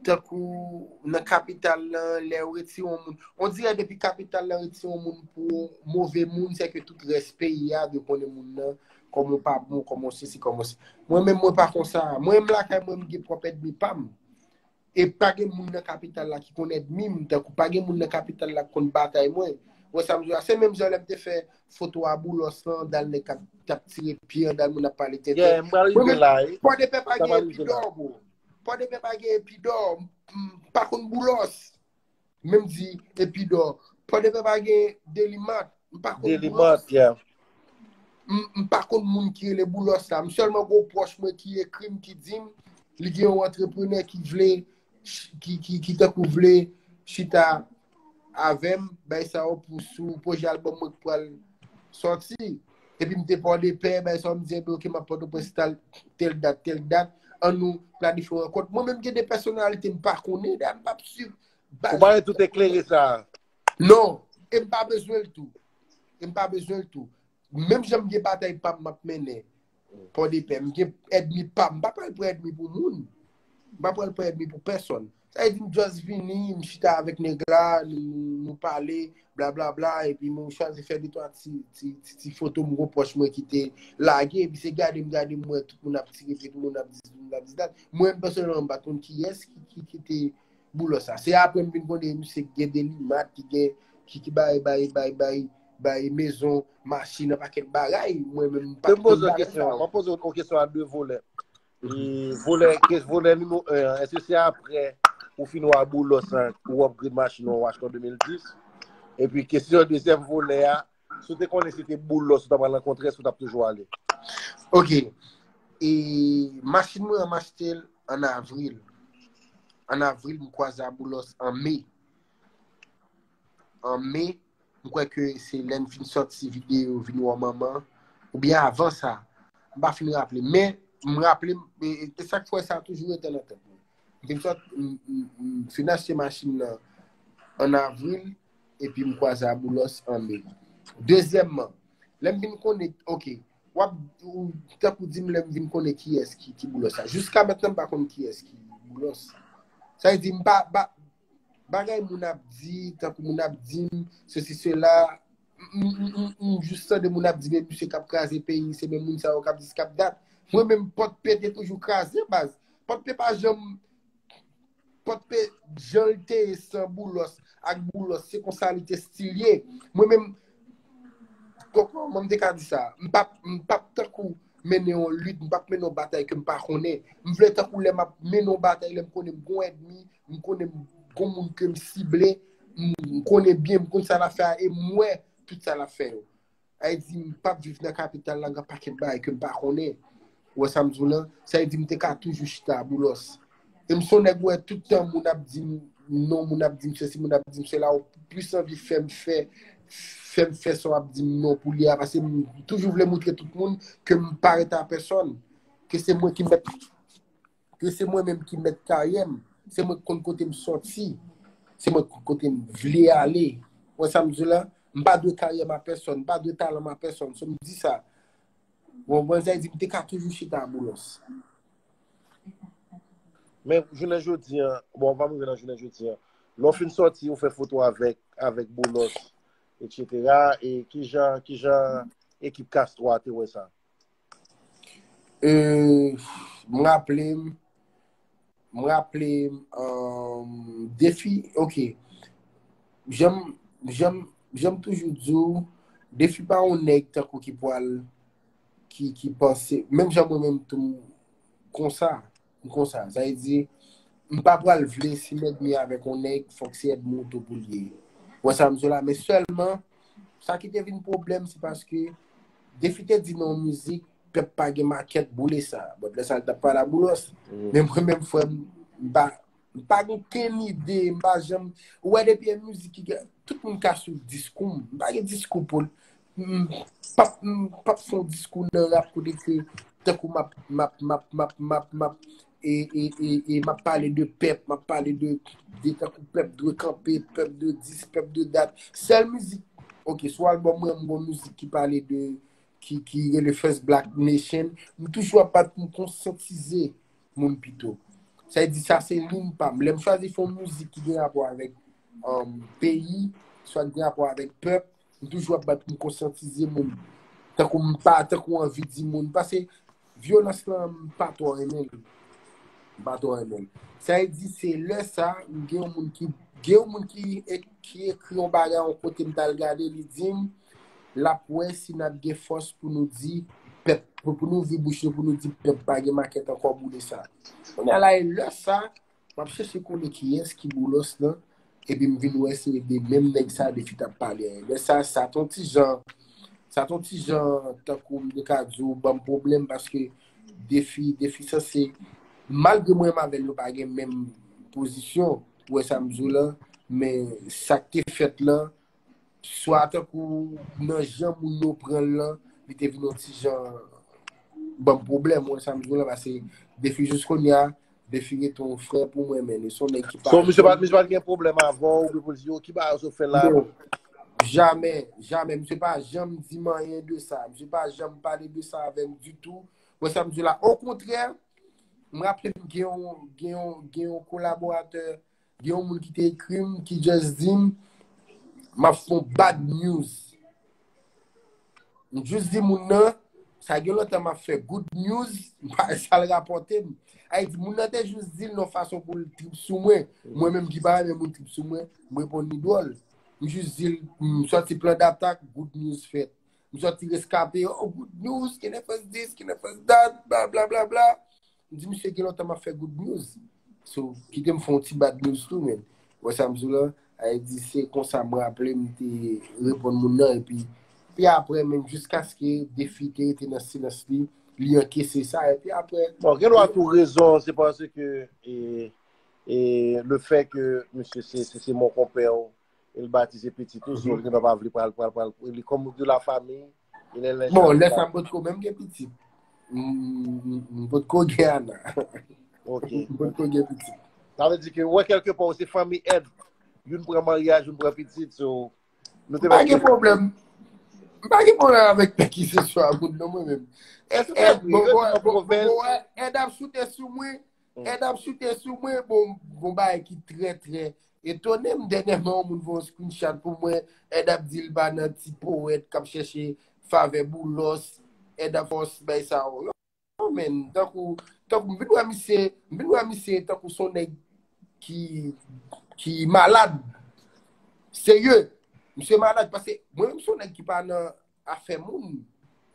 tankou nan kapital lan, lè yo retire yon moun, on dirè depi kapital lan retire yon moun pou move moun, se ke tout rès peyi a dwe konnen moun nan, kòman w pa bon, kòman w sesi, kòman w se. Mwen menm, mwen pa konsa. Mwen menm lakay mwen, m gen pwòp ènmi pa m. E pa gen moun nan kapital la ki konn ènmi m, tankou pa gen moun nan kapital la ki konn batay mwen. Wè sa m di w la, se menm jan lè m te fè foto a Boulos lan, anndan nèg k ap, t ap tire pye, anndan moun ap pale tenten. Yeah, m pral rive la, wi. Pòdepè pa gen Epidò, bro. Pòdepè pa gen Epidò, m, m pa konn Boulos. Men m di Epidò. Pòdepè pa gen Delimat, m pa konn Boulos. Delimat, yeah. M, m pa konn moun ki rele Boulos la. M sèlman gon pwòch mwen ki ekri m, ki di m, li gen yon antreprenè ki vle, ki, ki, ki tankou vle chita avè m, bay sa yo pou sou pwojè albòm mwen k pral sòti. Epi m te Pòdepè, bay sa yo m di, enben, ok, m ap Pòtoprens tal, tèl dat, tèl dat, ann nou planifye yon rankont. Mwen menm gen de pèsonalite m pa konnen, dayè m p ap swiv baz. Ou pa gen tout eklere sa. Non, e m pa bezwen l tou. E m pa bezwen l tou. Menm jan m gen batay pa m m ap mennen Pòdepè, m gen ènmi pa m, m pa pral pran ènmi pou moun. M pa pral pran ènmi pou pèsonn. Sa vle di m just vini, m chita avèk nèg la, nou, nou pale, blablabla, epi m chwazi fè de twa ti, ti, ti, ti foto m gon pwòch mwen ki te lage, epi se gade m, gade m wè tout moun ap tire pye, tout moun ap di, tout moun ap di dat. Mwen menm pèsonèlman m pa t konn kiyès ki, ki, ki te Boulos sa. Se apre m vin konnen misye gen Delimat, ki gen, ki, ki bay, bay, bay, bay, bay mezon, machin, yon pakèt bagay. Mwen menm m pa t konn bagay sa yo. M ap poze w yon kesyon a de volè. E volè, ke volè nimewo en an, èske se apre ou fin wè Boulos an, ou upgrade machin ou achte an de mil dis? Epi kesyon dezyèm volè a, si w te konnen se te Boulos ou ta pral rankontre, èske w t ap toujou ale? Ok. E machin mwen an, m achte l an avril. An avril, m kwaze a Boulos an me. An me, m kwè ke se lè n fin sòti videyo Vin wè manman, oubyen avan sa, m pa fin raple. Men, m raple m, e, e, e sa k fè sa toujou rete nan tèt mwen. M fin sòt, m, m, m fin achte machin nan an avril, epi m kwaze a Boulos an me. Dezyèmman, lè m vin konnen, ok, w ap, ou, tankou di m lè m vin konnen kiyès ki, ki Boulos sa. Jiska mentnan, m pa konn kiyès ki Boulos. Sa vle di, m pa, pa, bagay moun ap di, tankou moun ap di m, sesi, sela, m, m, m, m, m jis tande moun ap di, men misye k ap kraze peyi, se menm moun sa yo k ap di, k ap dat. Mwen menm, Pòdpè te toujou kraze, baz. Pòdpè pa janm, Pòdpè, jan l te ye san Boulos, ak Boulos, se konsa li te still ye. Mwen menm, kòman m te ka di sa? M p ap, m p ap tankou mennen yon lit, m p ap mennen yon batay ke m pa konnen. M vle tankou lè m ap mennen yon batay, lè m konnen m gon ènmi, m konnen m gon moun ke m sible, m, m konnen byen, m konn sa l ap fè a, e m wè tout sa l ap fè yo. Sa vle di, m p ap viv nan kapital la, gen pakèt bagay ke m pa konnen. Ou wè sa m di w lan? Sa vle di, m te ka toujou chita a Boulos. E m se yon nèg, ou wè, tout tan moun ap di m non, moun ap di m sesi, moun ap di m sela, ou plis anvi fè m fè, fè m fè sa w ap di m non pou li a, paske m toujou vle montre tout moun ke m pa ret a pèsonn, ke se mwen ki mèt, ke se mwen menm ki mèt karyè m, se mwen ki konn kote m sòti, se mwen ki konn kote m vle ale. Ou wè sa m di w lan? M pa dwe karyè m a pèsonn, m pa dwe talan m a pèsonn. So m di sa. Ou konprann sa? Sa vle di m te ka toujou chita a Boulos. Men jounen jodi a, bon, anvan m rive nan jounen jodi a, lè w fin sòti, ou fè foto avèk, avèk Boulos, etsetera. E kijan, kijan ekip Castro a te wè sa? E, M raple m, m raple m, um, Defi, ok. Jan m, jan m, jan m toujou di w, Defi pa yon nèg tankou ki pwal, ki, ki panse, menm jan mwen menm tou m konsa, m konsa. Sa vle di, m pa pwal vle si m ènmi avèk yon nèg, fòk se ènmi w tou pou l ye. Wè sa m di w la, men sèlman, sa ki te vin pwoblèm, se paske Defi te di nan yon mizik, pèp pa gen makèt, boule sa. But lè sa l t ap pale a Boulos. Men mwen menm, frè m, m pa, m pa gen okenn ide, m pa janm, ou wè depi yon mizik ki gen, tout moun ka swiv diskou m. M pa gen diskou pou, m p ap, m p ap fè yon diskou nan rap kote ke, tankou m ap, m ap, m ap, m ap, m ap, m ap, e, e, e, e m ap pale de pèp, m ap pale de, de tankou pèp dwe kanpe, pèp dwe dis, pèp dwe dat. Sèl mizik, ok, sou albòm mwen, m gon mizik ki pale de, ki, ki rele First Black Nation, m toujou ap bat pou m konsyantize moun pito. Sa vle di, sa se liy pa m. Lè m chwazi fè yon mizik ki gen rapò avèk, um, peyi, swa ki gen rapò avèk pèp, m toujou ap bat pou m konsyantize moun. Tankou m pa, tankou anvi di moun. Paske vyolans lan, m pa twò renmen l. M pa twò renmen l. Sa vle di, se lè sa, m gen yon moun ki, gen yon moun ki, e- ki ekri yon bagay yon kote m t al gade, li di m, l ap wè si n ap gen fòs pou nou di pèp, pou, pou nou ouvri bouch nou, pou nou di pèp pa gen makèt ankò, boule sa. Kounye a la, e lè sa, m ap chèche konnen kiyès ki Boulos lan, epi m vin wè se de menm nèg sa Defi t ap pale a. Lè sa, sa t on ti jan, sa t on ti jan, tankou m te ka di w, ban m pwoblèm, paske Defi, Defi sanse, malgre mwen menm avè l, nou pa gen menm pozisyon, ou wè sa m di w lan, men sa k te fèt lan, swa tankou nan jan moun yo pran l lan, li te vin yon ti jan ban m pwoblèm, ou wè sa m di w lan, paske Defi jis kounye a, Defi rete yon frè pou mwen, men li se yon nèg ki pa So, misye pa, janm misye pa t gen pwoblèm avè w, oubyen pou l di, yo, ki bagay sa w fè la? Non. Jamè, jamè. Misye pa janm di m anyen de sa. Misye pa janm pale de sa avè m ditou. Ou wè sa m di w la. Okontrè, m raple m gen yon, gen yon, gen yon kolaboratè, gen yon moun ki te ekri m, ki just di m, m ap fè yon bad news. M just di moun nan, sa gen lontan m ap fè good news, m pa sa l rapòte m. Sa vle di, moun nan te just di l nan fason pou l trip sou mwen. Mwen menm ki pa renmen moun trip sou mwen, m reponn li dwòl. M just di l, m sòti plan d'atak, good news fèt. M sòti reskape, oh, good news, can never this, can never that, bla, bla, bla, bla. M di, misye, gen lontan m ap fè good news. So, kite m fè yon ti bad news tou, men. Wè sa m di w lan, sa vle di, se konsa m raple m te reponn moun nan, epi, epi apre, menm jiskaske Defi te rete nan silans li, li ankese sa, epi apre, Bon, gen dwa tou rezon, se paske, e, e, le fè ke misye se, se, se mon konpè w, e l batize pitit ou, so, li gen dwa pa vle pral, pral, pral, li kòm de la famiy, e lè, lè Bon, sa, lè sa m potko menm gen pitit. M, m, m potko gen Ana. Ok. M potko gen pitit. Sa vle di ke, wè, kèlke pa, ou se fanmi Ed. Youn pran maryaj, youn pran pitit, so, nou te M pa gen pwoblèm. M pa gen pwoblèm avèk kisa ke se swa moun, non, mwen menm. Ed, Ed, bon, bon, bon, bon, Ed ap choute sou mwen. Ed ap choute sou mwen, bon, bon bagay ki trè, trè etone m dènyèman, yon moun voye yon screenshot pou mwen, Ed ap di l pa nan ti powèt k ap chèche favè Boulos, Ed ap fòs bay sa yo. Yo, men, tankou, tankou m vin wè misye, m vin wè misye tankou se yon nèg ki, ki malad. Serye, misye malad, paske mwen menm se yon nèg ki pa nan afè moun.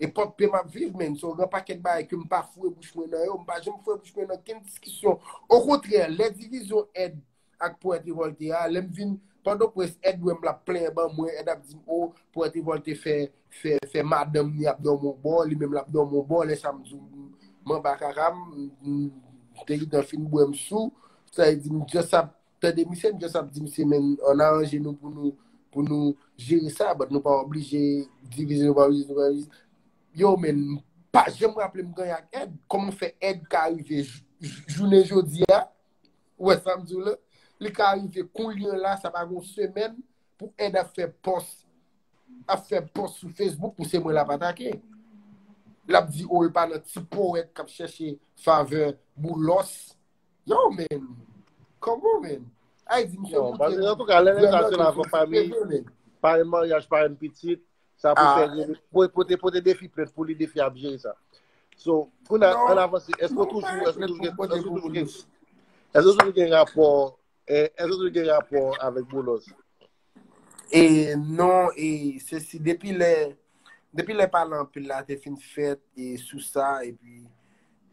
E pòp pe m ap viv, men. So, gen pakèt bagay ke m pa foure bouch mwen nan yo, m pa janm foure bouch mwen nan kenn diskisyon. Okontrè, lè divizyon Ed ak Powèt Revòlte a, lè m vin, pandan près Ed wè m l ap plenyen ban mwen, Ed ap di m, o, Powèt Revòlte fè, fè, fè madanm li ap dòmi yon bò, li menm l ap dòmi yon bò, lè sa m di w, m anba kaka m, m te gentan fin bwè m sou, sa vle di m just ap tande misye, m just ap di misye, men, ann aranje nou pou nou, pou nou jere sa, but nou pa oblije divize, nou pa oblije, nou pa oblije. Yo, men, m pa janm raple m gen anyen ak Ed. Kòman fè Ed ka rive jou-, jou-, jounen jodi a? Ou wè sa m di w la? Li ka rive kounye a la, sa pa gon semèn, pou Ed ap fè pòs, ap fè pòs sou Facebook pou se mwen l ap atake. L ap di, o, e pa nan ti powèt k ap chèche favè Boulos. Yo, men. Come on, men. Ay, di misye Yo, montre antouka, lè nèg sa vrèman se lavan fanmi, pa gen maryaj, pa gen pitit, sa pou fè rele, pou, pou te, pou te Defi plent pou li, Defi ap jere sa. So, kounye a, ann avanse, èske w toujou, èske w toujou gen, èske w toujou gen, èske w toujou gen rapò, eh, èske w toujou gen rapò avèk Boulos? E non, e se si depi lè, depi lè pale anpil la te fin fèt e sou sa, epi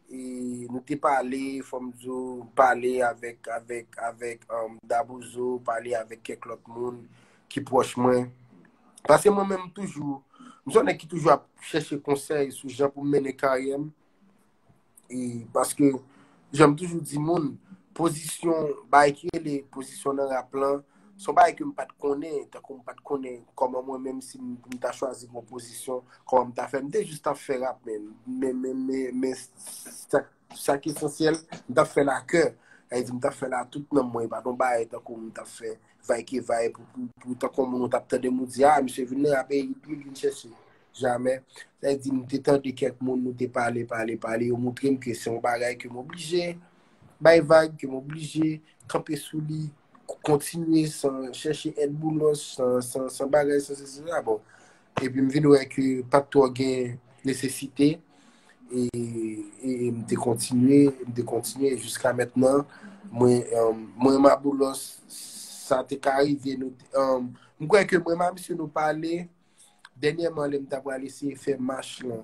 e nou te pale, fò m di w, pale avèk, avèk, avèk um, Dabozo, pale avèk kèk lòt moun ki pwòch mwen. Paske mwen menm toujou, m se yon nèg ki toujou ap chèche konsèy sou jan pou m mennen karyè m. E paske, jan m toujou di moun, pozisyon, bagay ki rele pozisyon nan rap lan, se yon bagay ke m pa t konnen, tankou m pa t konnen kòman mwen menm si m, m ta chwazi yon pozisyon, kòman m ta fè. M te jis t ap fè rap, men, men, men, men, men sa, sa ki esansyèl, m t ap fè l a kè. Sa vle di, m t ap fè l a tout nanm mwen, e pa t yon bagay tankou m t ap fè vay ke vay pou, pou, pou tankou moun ou t ap tande m ou di, a, misye vin nan rap e li vin chèche. Jamè. Sa vle di, m te tande kèk moun, nou te pale, pale, pale, yo montre m ke se yon bagay ke m oblije bay vag, ke m oblije kanpe sou li, k- kontinye san chèche èd Boulos, san, san, san bagay, san sesi, sa. Bon. Epi m vin wè ke pa t twò gen nesesite, e, e, e m te kontinye, m te kontinye jiska mentnan. Mwen, um, mwen, m a Boulos, sa te ka rive, nou, um, m kwè ke mwen, m a misye, nou pale, dènyèman, lè m ta pral eseye fè mach lan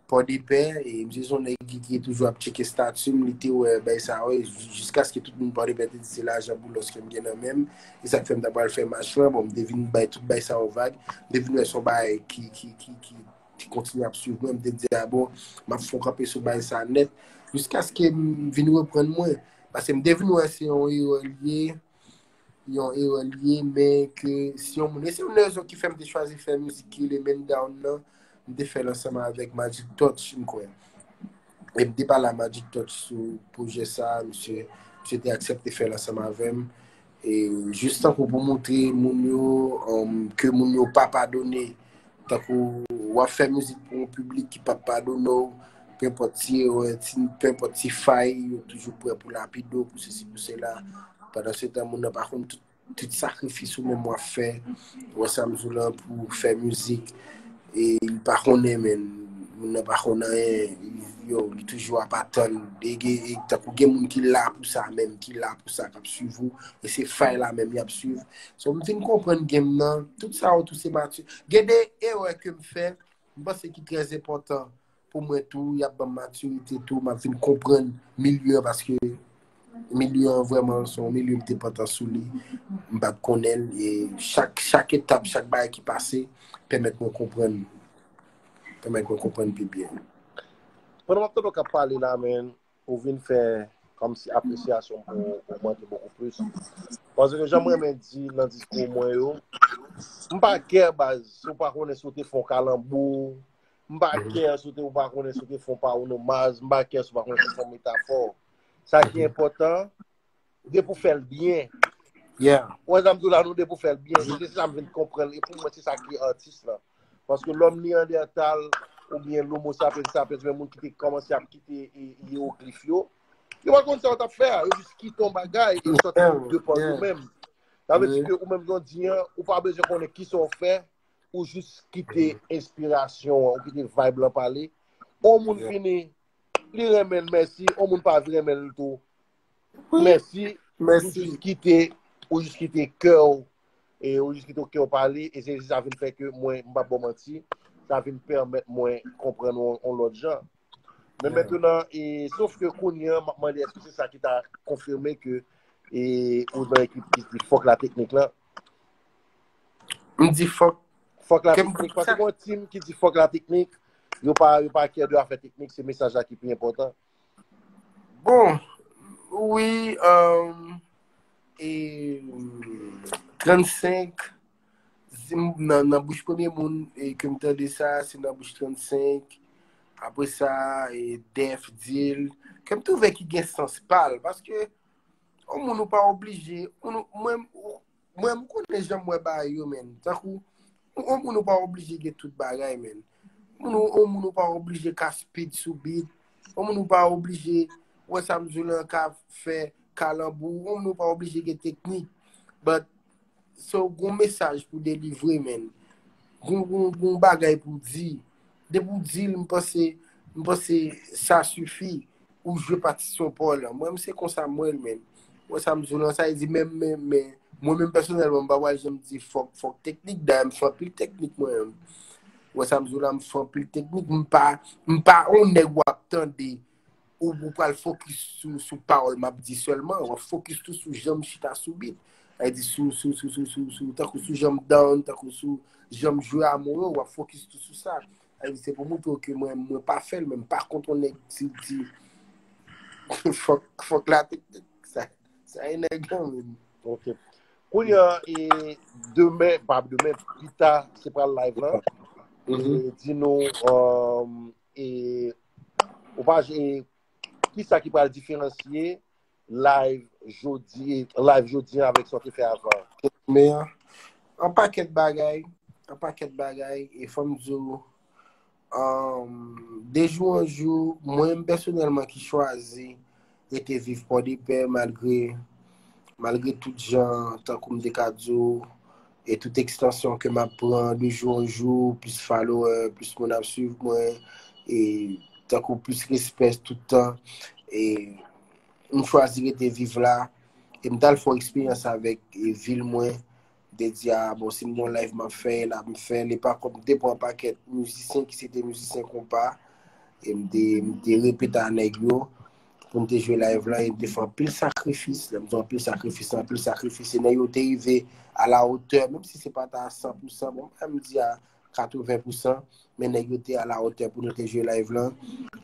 Pòdepè, e misye se yon nèg ki, ki toujou ap tcheke estati m, li te wè bay sa, wè, jiskaske tout moun Pòdepè te di se lajan Boulos ke m gen nan men m, e sa k fè m ta pral fè mach lan, bon, m te vin bay tout bay sa yo vag, m te vin wè se yon bagay ki, ki, ki, ki, ki kontinye ap swiv mwen, m te di, a bon, m ap fè yon kanpe sou bay sa nèt, jiskaske m vin reprann mwen, paske m te vin wè se yon erè l ye, yon erè l ye, men ke si yon moun, e se youn nan rezon ki fè m te chwazi fè mizik ki rele Men Down nan, m te fè l ansanm avèk Magic Touch, m kwè. E m te pale a Magic Touch sou pwojè sa, misye, misye te aksepte fè l ansanm avè m. E jis tankou pou montre moun yo, um, ke moun yo pa padone. Tankou w ap fè mizik pou yon piblik ki p ap padone w, penpòt ti erè, ti, penpòt ti fay, yo toujou prè pou lapide w, pou sesi, pou sela. Pandan se tan, moun nan pa konn tout, tout sakrifis ou menm w ap fè. Ou wè sa m di w lan pou fè mizik. E li pa konnen, men moun nan pa konn anyen. Yo, li toujou ap atann. E gen, e tankou gen moun ki la pou sa menm, ki la pou sa, k ap swiv ou. E se fay la menm y ap swiv. So, m fin konprann game nan. Tout sa yo tou se mati. Gen de erè ke m fè, m panse ki trè enpòtan pou mwen tou, y ap ban m matirite tou, m ap vin konprann milye an, paske milye an vrèman se yon milye m te pantan sou li, m pa t konnen l, e chak, chak etap, chak bagay ki pase, pèmèt mwen konprann, pèmèt mwen konprann pi byen. Pandan m ap tande w k ap pale la, men, ou vin fè kòmsi apresyasyon m pou ou ogmante bokou plis. Paske jan m renmen di nan diskou mwen yo, m pa kè baz, si w pa konnen si w te fè yon kalanbou, m pa kè si w te, ou pa konnen si w te fè yon pawononmaz, m pa kè si w pa konnen si w te fè yon metafò. Sa ki enpòtan, depi w fè l byen. Yeah. Ou wè sa m di w la, nou depi w fè l byen. Se sa m vin konprann. E pou mwen, se sa ki atis lan. Paske lòm Neandertal oubyen l'Homo sapiens sapiens, men moun ki te kòmanse ap kite e, iyewoglif yo, yo pa konn sa yo t ap fè a. Yo jis kite yon bagay e yo sòti pou depann yo menm. Sa vle di ke ou menm jodi an, ou pa bezwen konnen kisa w fè, ou jis kite enspirasyon an, ou kite vibe lan pale. On moun vini, li renmen l, mèsi. On moun pa vin renmen l tou, mèsi. Ou jis kite, ou jis kite kè w, e ou jis kite kè w pale, e se sa vin fè ke mwen, m p ap ba w manti, sa vin pèmèt mwen konprann w yon lòt jan. Men mentnan, e, sof ke kounye a, m ap mande èske se sa ki ta konfime ke, e, ou nan ekip ki di fòk la teknik lan? M di fòk. Fòk la teknik. Paske gen yon team ki di fòk la teknik, yo pa, yo pa kè de afè teknik, se mesaj la ki pi enpòtan. Bon, wi, um, e, trannsenk, si m- nan, nan bouch premye moun e ke m tande sa, se nan bouch trannsenk. Apre sa, e, Def di l. Ke m twouve ki gen sans pa l. Paske, yon moun ou pa oblije, ou nou- mwen, mwen, m konnen jan m wè bagay yo, men. Tankou, yon moun ou pa oblije gen tout bagay, men. Moun ou, yon moun ou pa oblije ka speed sou beat. Yon moun ou pa oblije, wè sa m di w lan, ka fè kalanbou. Yon moun ou pa oblije gen teknik. But, so, gon mesaj pou delivre, men. Gon, gon, gon bagay pou di. Depi w di l, m panse, M panse sa sifi. Ou jwe patisyon pa w lan. Mwen menm se konsa mwen menm. Mwen sa m di w lan, sa vle di menm, men, men, mwen menm pèsonèlman, m pa pral janm di fòk, fòk teknik, dayè m fè anpil teknik mwen menm. Mwen sa m di w lan, m fè anpil teknik, m pa, m pa yon nèg w ap tande, ou, ou pral fokis sou, sou pawòl m ap di sèlman, w ap fokis tou sou jan m chita sou beat. Sa vle di sou, sou, sou, sou, sou, sou, tankou sou jan m down, tankou sou jan m jwe a mo yo, w ap fokis tou sou sa. Sa vle di se pou moutre w ke mwen, mwen pa fè l, men m pa kont yon nèg di, di, fòk, fòk la teknik. Sa, sa e nèg lan menm. Ok. Kounye a, e, demen, pa demen, pita, se pral live lan. E, di nou, um, e, ou pa, e, kisa ki pral diferansye live jodi, live jodi an avèk sa w te fè avan? Men, an pakèt bagay, an pakèt bagay, e fò m di w, um, de jou an jou, mwen menm pèsonèlman ki chwazi rete viv Pòdepè malgre, malgre tout jan, tankou m te ka di w, e tout ekstansyon ke m ap pran de jou an jou, plis follower, plis moun ap swiv mwen, e tankou plis respè tout tan, e m chwazi rete viv la, e m t al fè yon eksperyans avèk, e, vil mwen, m te di, a, bon, si m gon live m ap fè l, m fè l, e pa kòm m te pran pakèt mizisyen ki se te mizisyen konpa, e m te, m te repete a nèg yo, pou m te jwe live lan, e m te fè anpil sakrifis, lè m di anpil sakrifis, anpil sakrifis, e nèg yo te rive a la otè, menm si se pa ta a san pou san, bon, m di a katreven pou san, men nèg yo te a la otè pou nou te jwe live lan,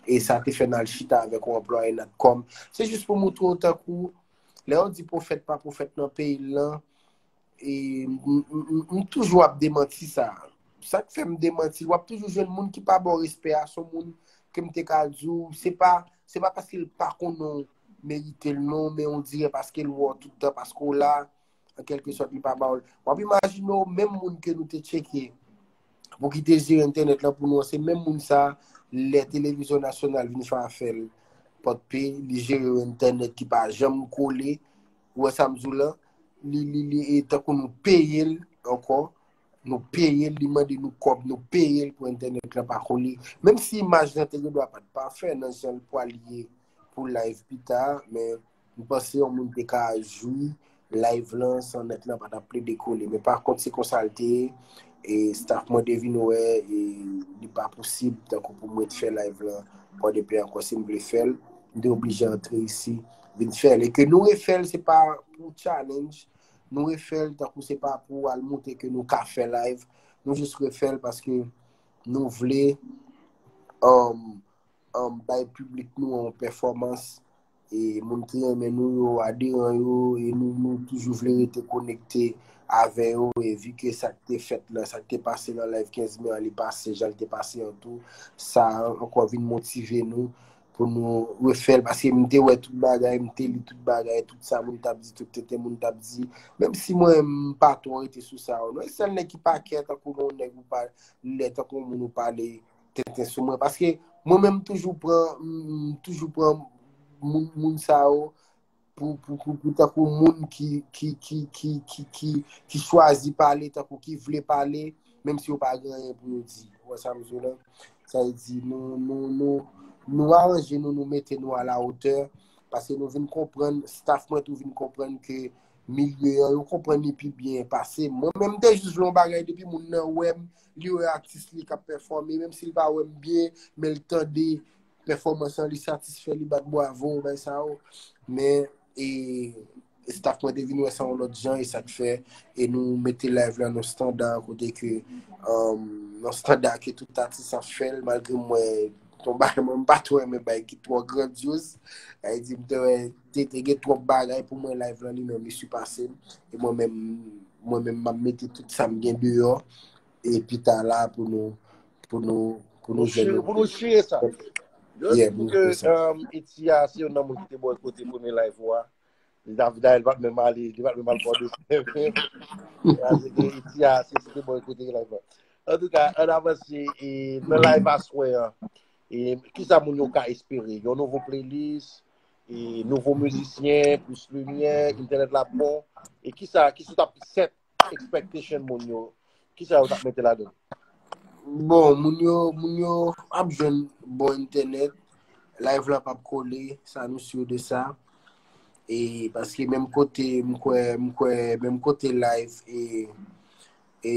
e sa te fè n al chita avèk yon anplwaye Natcom. Se jis pou moutre w tankou, lè yo di pwofèt pa pwofèt nan peyi l lan, e m, m, m, m toujou ap demanti sa. Sa k fè m demanti l, w ap toujou jwenn moun ki pa ba w respè a, se yon moun ke m te ka di w, se pa, se pa paske l pa konnen w merite l non, men on dirè paske l wè w tout tan, paske w la, an kèlke sòt, li pa ba w l. W ap imajine w, menm moun ke nou te tcheke pou ki te jere entènèt lan pou nou an, se menm moun sa, lè televizyon nasyonal vin fè afè l, Pòdpe, li jere yon entènèt ki pa janm kole, ou wè sa m di w lan, li, li, li, e tankou nou peye l ankò, nou peye l, li mande nou kòb, nou peye l pou entènèt lan pa kole. Menm si imaj lan te gen dwa pa t pafè nan jan l pral ye pou live pita, men m panse yon moun te ka jwi live lan san nèt lan pa t ap plede kole. Men pa kont se konsa l te ye, e staff mwen te vin wè, e li pa posib tankou pou mwen t fè live lan Pòdepè ankò si m vle fè l, m te oblije antre isi, vin fè l. E ke nou refè l, se pa pou challenge, nou refè l tankou se pa pou al montre ke nou ka fè live, nou jis refè l paske nou vle, um, um, bay piblik nou yon pèfòmans, e moun ki renmen nou yo, aderan yo, e nou, nou toujou vle rete konekte avè yo, e vi ke sa k te fèt lan, sa k te pase nan live kenz me an, li pase jan l te pase an tou, sa ankò vin motive nou pou nou refè l, paske m te wè tout bagay, m te li tout bagay, tout sa moun t ap di, tout tenten moun t ap di, menm si mwen m pa twò rete sou sa yo non, e sèl nèg ki pa kè tankou yon nèg ou pa lè tankou yon moun ou pale tenten sou mwen, paske mwen menm m toujou pran, m toujou pran moun, moun sa yo pou, pou, pou, pou tankou moun ki, ki, ki, ki, ki, ki, ki chwazi pale, tankou ki vle pale, menm si yo pa gen anyen pou yo di. Ou wè sa m di w lan? Sa vle di, nou, nou, nou, nou aranje nou, nou mete nou a la otè, paske nou vin konprann, staff mwen tou vin konprann ke milye an, yo konprann li pi byen pase m. Mwen menm, m te jis vle yon bagay, depi moun nan wè m, li wè atis li k ap pèfòme, menm si l pa wè m byen, men l tande pèfòmans lan, li satisfè, li bat bwavo, bay sa yo. Men, e, staff mwen te vin wè sa yon lòt jan, e sa k fè, e nou mete live lan nan estanda, kote ke, um, nan estanda ke tout atis ap fè l, malgre mwen, ton bagay, mwen, m pa twò renmen bagay ki twò grandyoz. Sa vle di, m te wè, te, te gen twòp bagay pou mwen, live lan li menm, li sipase m. E mwen menm, mwen menm, m ap mete tout sa m gen deyò, e pita la pou nou, pou nou, pou nou jwenn yon pou nou chire sa. Just pou ke, um, Itia, se youn nan moun ki te bòykote premye live ou a. Li t ap, dayè, li pa t menm ale, li pa t menm al bò de sèvè. Paske Itia, se li te bòykote live la. Antouka, ann avanse, e, nan live aswè an, e, kisa moun yo ka espere? Yon nouvo playlist, e, nouvo mizisyen, plis limyè, entènèt la bon, e kisa, kisa w t ap set expectation moun yo, kisa yo t ap mete ladan? Bon, moun yo, moun yo ap jwenn bon entènèt, live lan p ap kole, sa nou si de sa. E paske menm kote, m kwè, m kwè, menm kote live e, e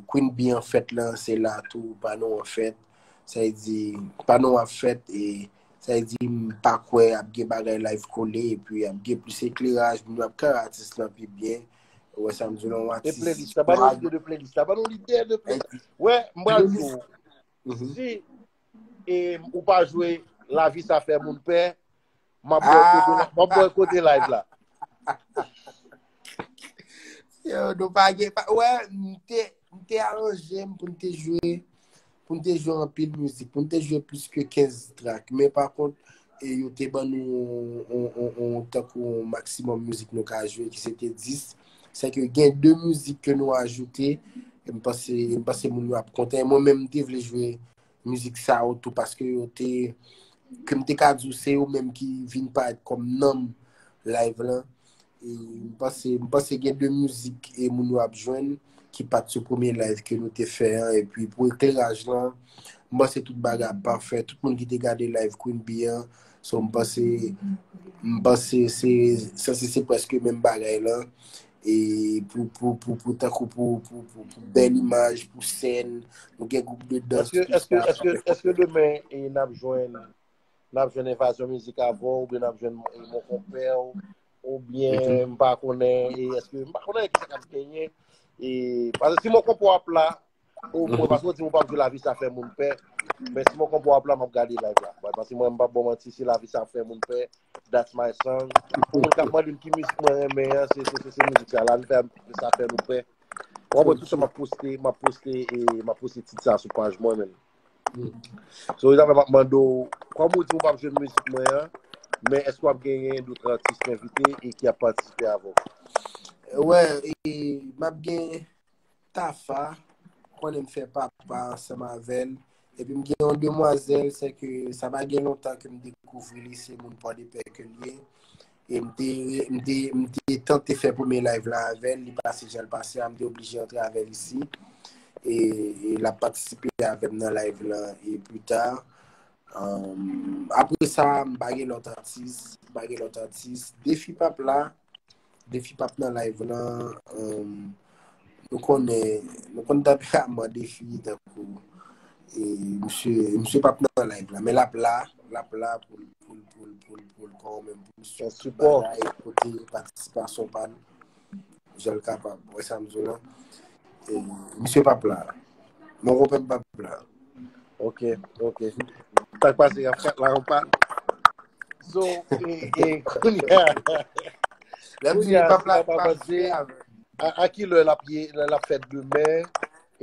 Queen Bee an fèt lan, se la tou, pa nou an fèt. Sa vle di, pa nou ap fèt, e sa vle di, m pa kwè ap gen bagay live kole, epi ap gen plis ekleraj, moun ap kare atis lan pi byen. Ou wè sa m di w lan, yon E atis playlist la, ba nou lide de playlist la, ba nou lide de playlist. Wè, m pral di w, Mhm. si e, ou pa jwe Lavi sa fè moun pè, m ap bòykote la- m ap bòykote live la. Yo, nou pa gen pa, wè, m te, m te aranje m pou n te jwe, pou n te jwe anpil mizik, pou n te jwe plis ke kenz trak. Men pa kont, e yo te ban nou on, on, on, tankou maksimòm mizik nou ka jwe, ki se te dis. Se ke gen de mizik ke nou ajoute, e m panse, m panse moun yo ap kontan. E mwen menm, m te vle jwe mizik sa yo tou, paske yo te, ke m te ka di w, se yo menm ki vin parèt kòm nanm live lan. E m panse, m panse gen de mizik e moun yo ap jwenn ki pa t sou premye live ke nou te fè an. Epi pou ekleraj lan, m panse tout bagay ap pafè. Tout moun ki te gade live Queen Bee an, so m panse, m panse se, sanse se prèske menm bagay lan. E pou, pou, pou, pou, tankou pou, pou, pou, pou bèl imaj, pou sèn, nou gen gwoup de dans, Èske, èske, èske, èske demen e n ap jwenn, n ap jwenn Envazyon Mizik avè w, oubyen n ap jwenn e Mon Konpè w, oubyen m pa konnen, e èske, m pa konnen kisa k ap genyen. E, paske si Mon Konpè w ap la, omwen, paske w di m ou p ap jwe Lavi sa fè moun pè, men si Mon Konpè w ap la, m ap gade live la. Paske mwen, m p ap ba w manti, si Lavi sa fè moun pè, that's my song. Pou moun k ap mande m ki mizik mwen renmen an, se, se, se, se mizik sa. Lavi fè sa fè nou pè. W ap wè tou sa m ap poste, m ap poste, e m ap poste tit sa sou paj mwen menm. So, sa fè m ap mande w, kòm ou di w p ap jwe mizik mwen an, men èske w ap genyen dòt atis envite e ki ap patisipe avè w? Wè, e m ap gen Tafa, konnen m fè papa ansanm avè l. Epi m gen yon demwazèl, se ke sa pa gen lontan ke m dekouvri li, se moun Pòdepè ke l ye. E m te, m te, m te tante fè premye live la avè l, li pase jan l pase a, m te oblije antre avè l isi. E, e l ap patisipe avè m nan live lan, e pita. Um, apre sa, m pa gen lòt atis, m pa gen lòt atis. Defi p ap la, Defi p ap nan live lan, um, nou konnen, nou konn tanperaman Defi tankou, e, misye, misye p ap nan live lan, men l ap la, l ap la pou l, pou l, pou l, pou l, pou l, kòm menm, pou l sipòte tout bagay, pote patisipasyon pa l, jan l kapab. Ou wè sa m di w lan? E, misye p ap la. Mon konpè p ap la. Ok, ok. Sa k pase, Rafkat la, ou pa. So, e, e, kounye a, Lè m di kounye li a, p ap si la, m pa pa mande, a, a ki lè l ap ye, lè l ap fèt demen,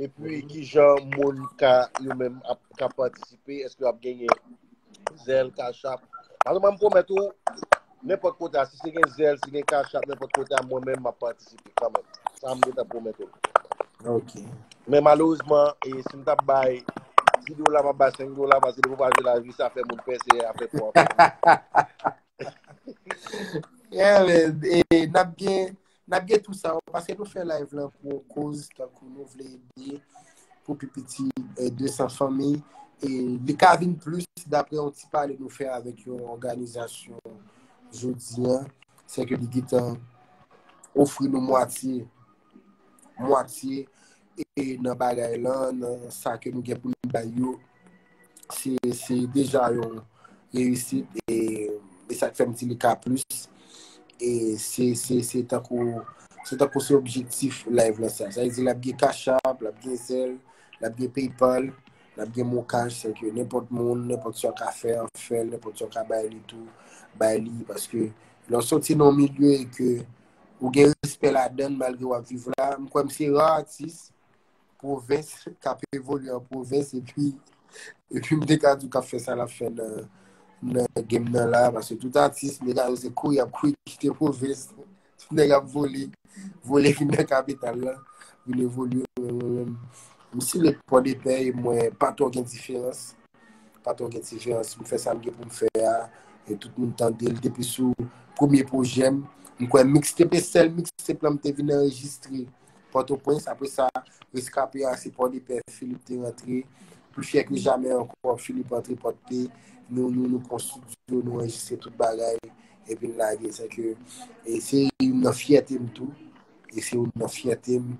epi ki jan moun ka, yo menm ap, ka patisipe, èske y ap genyen zèl, kachap? Paske mwen, m pwomèt ou, nenpòt kote a, si se gen zèl, si gen kachap, nenpòt kote a, mwen menm, m ap patisipe kanmenm. Sa m gentan pwomèt ou. Ok. Men malerezman, e, si m t ap bay di dola, m ap bay senk dola, paske depi w pa jwe Lavi sa fè moun pè, se afè pou w. Yeah, man. E n ap gen, n ap gen tou sa, paske nou fè live lan pou yon koz, tankou nou vle ede pou pi piti, e, de san fanmi. E li ka vin plis, daprè yon ti pale nou fè avèk yon òganizasyon jodi an, se ke li gentan ofri nou mwatye, mwatye, e nan bagay lan, nan sa ke nou gen pou nou bay yo, se, se deja yon reyisit, e, e sa k fè m di li ka plis. E se, se, se tankou, se tankou se objektif live lan sa. Sa vle di l ap gen Cash App, l ap gen Zelle, l ap gen PayPal, l ap gen MonCash, se ke nenpòt moun, nenpòt sa w ka fè, an fè l, nenpòt sa w ka bay li tou, bay li, paske lè w soti nan yon milye e ke ou gen respè ladan l malgre w ap viv la, m kwè m se ra atis pwovens k ap evolye an pwovens, epi, epi m te ka di w k ap fè sa l ap fè nan, nan game nan la, paske tout atis, nèg yo se kouri y ap kouri kite pwovens, tout nèg ap vole, vole vin nan kapital la, vin evolye. Mwen menm, m si le Pòdepè, e mwen pa twò gen diferans, pa twò gen diferans, m fè sa m gen pou m fè a, e tout moun tande l depi sou premye pwojè m. M kwè mixtape, sèl mixtape lan m te vin anrejistre Pòtoprens, apre sa, reskape a, se Pòdepè Philippe te rantre, pli fyè ke jamè ankò. Philippe antre pòt li, nou, nou, nou pran estidyo, nou anrejistre tout bagay, epi n lage. Se ke, e se youn nan fyète m tou, e se youn nan fyète m,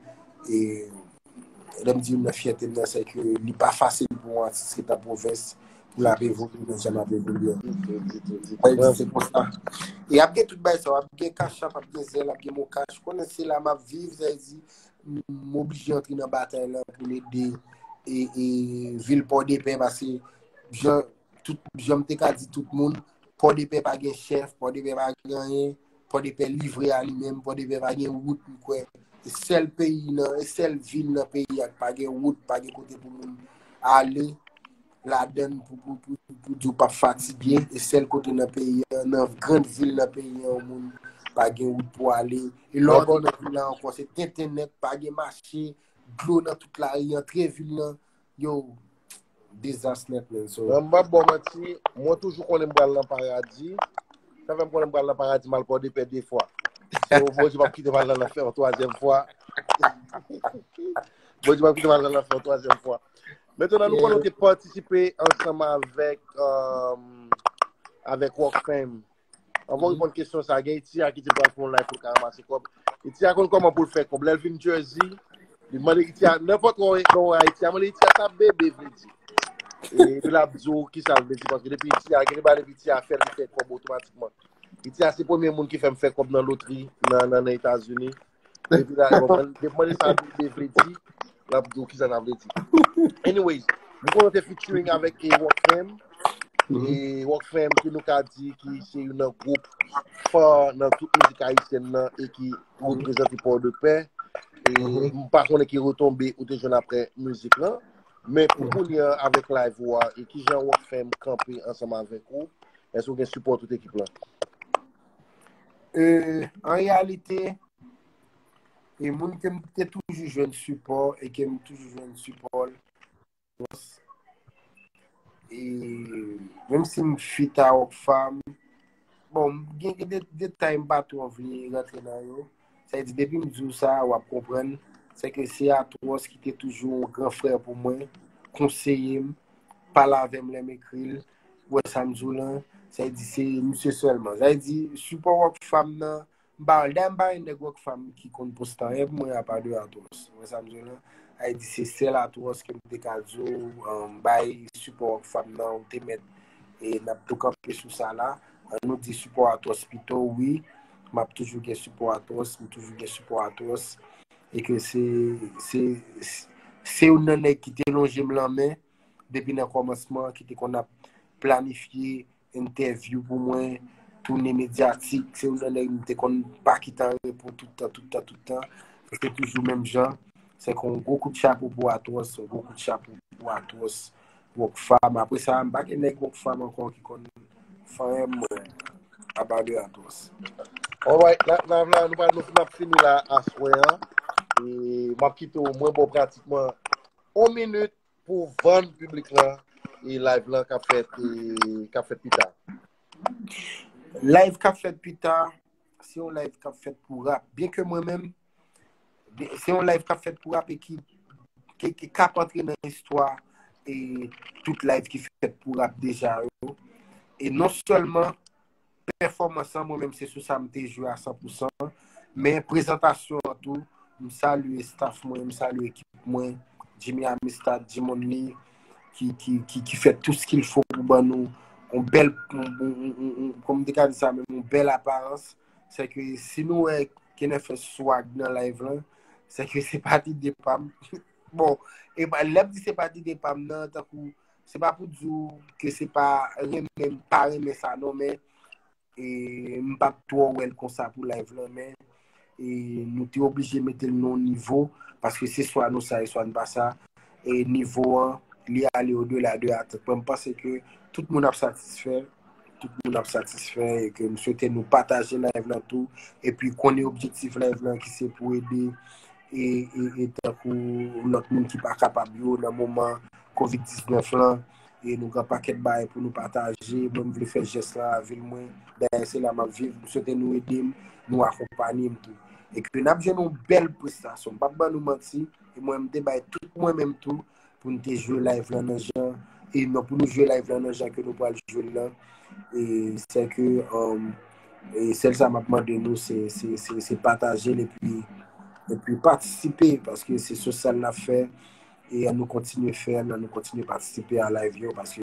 e lè m di youn nan fyète m nan, se ke li pa fasil pou yon atis ki t an pwovens, pou l ap evolye nan jan m ap evolye an. Sa vle di, se konsa. E ap gen tout bagay sa, ap gen Cash App, ap gen Zelle, ap gen MonCash. Konnen se la m ap viv, sa vle di, m oblije antre nan batay lan pou m ede e, e vil Pòdepè, paske jan, tout, jan m te ka di tout moun, Pòdepè pa gen chèf, Pòdepè pa gen anyen, Pòdepè livre a li menm, Pòdepè pa gen wout, m kwè. E sèl peyi nan, e sèl vil nan peyi a ki pa gen wout, pa gen kote pou moun ale ladann pou, pou, pou, pou di w p ap fatige. E sèl kote nan peyi an, nan grann vil nan peyi an, yon moun pa gen wout pou ale. E lè w antre nan vil la ankò, se tenten nèt, pa gen mache, dlo nan tout lari, antre vil lan, yo, dezas nèt, man. So, Nan m p ap ba w manti, mwen toujou konnen m pral nan paradi. Sa fè m konnen m pral nan paradi, m al Pòdepè de fwa. So, Bondye p ap kite m al nan lanfè yon twazyèm fwa. Bondye p ap kite m al nan lanfè yon twazyèm fwa. Mentnan, nou konnen w te patisipe ansanm avèk, um, avèk Rockfam. Anvan w reponn kesyon sa, gen Itia ki di l pral fè yon live pou l ka ranmase kòb. Itia konn kòman pou l fè kòb. Lè l vin Jersey, li mande Itia, nenpòt lè w nan Ayiti, a mande Itia sa bebe vle di. E epi l ap di w kisa l vle di, paske depi Itia, gen de bagay depi Itia fè l, li fè kòb otomatikman. Itia se premye moun ki fè m fè kòb nan lotri nan, nan, nan Etazini. Epi la, depi mande sa bebe vle di, l ap di w kisa sa vle di. Anyways, nou konnen w te featuring avèk, eh, Rockfam. E Rockfam ke nou ka di ki se youn nan gwoup fa nan tout mizik ayisyèn nan e ki reprezante Pòdepè. E m pa konnen ki retonbe ou te jwenn apre mizik lan. Men pou kounye a avèk live ou a, e kijan Rockfam kanpe ansanm avèk ou? Èske w gen sipò tout ekip lan? E, an reyalite, e moun ke m te toujou jwenn sipò e ke m toujou jwenn sipò l, e menm si m feat a Rockfam, bon, gen, gen de detay m pa twò vle rantre nan yo. Sa vle di, depi m di w sa, w ap konprann. Se ke se Atwòs ki te toujou yon gran frè pou mwen, konseye m, pale avè m lè m ekri l, wè sa m di w lan. Sa vle di, se misye sèlman. Sa vle di, sipò Rockfam nan, m pa, dayè m pa yon nèg Rockfam ki konn poste anyen pou mwen apa de Atwòs. Wè sa m di w lan? Sa vle di, se sèl Atwòs ke m te ka di w, um, bay sipò Rockfam nan, ou te mèt, e n ap tou kanpe sou sa la. An nou di sipò Atwòs pito, wi. M ap toujou gen sipò Atwòs, m toujou gen sipò Atwòs. E ke se, se, se youn nan nèg ki te lonje m lanmen depi nan kòmansman, ki te konn ap planifye entèvyou pou mwen, tounen medyatik. Se youn nan nèg m te konn pa kite an repo tout tan, tout tan, tout tan. Se toujou menm jan. Se ke yon gwo kout chapo pou Atwòs, yon gwo kout chapo pou Atwòs, Rockfam. Apre sa, m pa gen nèg Rockfam ankò ki konn fè anyen mwen, apa de Atwòs. Alright, la, la, la, nou pa, nou, n ap fini la aswè an. E m ap kite w, mwen ba w pratikman yon minit pou vann piblik lan e live lan k ap fèt, e k ap fèt pita. Live k ap fèt pita, se yon live k ap fèt pou rap. Byen ke mwen menm, se yon live k ap fèt pou rap e ki, ki, ki k ap antre nan istwa e tout live ki fèt pou rap deja yo. E non sèlman pèfòmans lan, mwen menm, se sou sa m te jwe a san pou san. Men prezantasyon an tou, m salye staff mwen, m salye ekip mwen, Jimmy Amistad, Jimon Lee, ki, ki, ki, ki fè tout ce qu'il faut pou ban nou yon bèl, yon, yon, yon, yon, kòman m te ka di sa menm, yon bèl aparans. Se ke si nou wè Kenèfè swag nan live lan, se ke se pa t ide pa m. Bon, e pa, lè m di se pa t ide pa m nan, tankou, se pa pou di w ke se pa renmen, m pa renmen sa non, men e m p ap twò wè l konsa pou live lan, men e nou te oblije mete l nan yon nivo, paske se swa nou sa e swa n pa sa. E nivo an, li ale odela de atant mwen. M panse ke tout moun ap satisfè, tout moun ap satisfè, e ke m swete nou pataje live lan tou, epi konnen objektif live lan ki se pou ede e, e, e tankou lòt moun ki pa kapab yo nan moman kovid diznèf lan. E nou gen pakèt bagay pou nou pataje. Mwen, m vle fè jès lan a vil mwen. Dayè, se la m ap viv. M swete nou ede m, nou akonpanye m tou. E ke n ap jwenn yon bèl prestasyon. M p ap ban nou manti. E mwen, m te bay tout mwen menm tou. pou n te jwe live lan nan jan, e non pou nou jwe live lan nan jan ke nou pral jwe l lan. E se ke, um, e sèl sa m ap mande nou, se, se, se, se pataje l epi, epi patisipe, paske se sosyal n ap fè, e an nou kontinye fè l, an nou kontinye patisipe a live yo, paske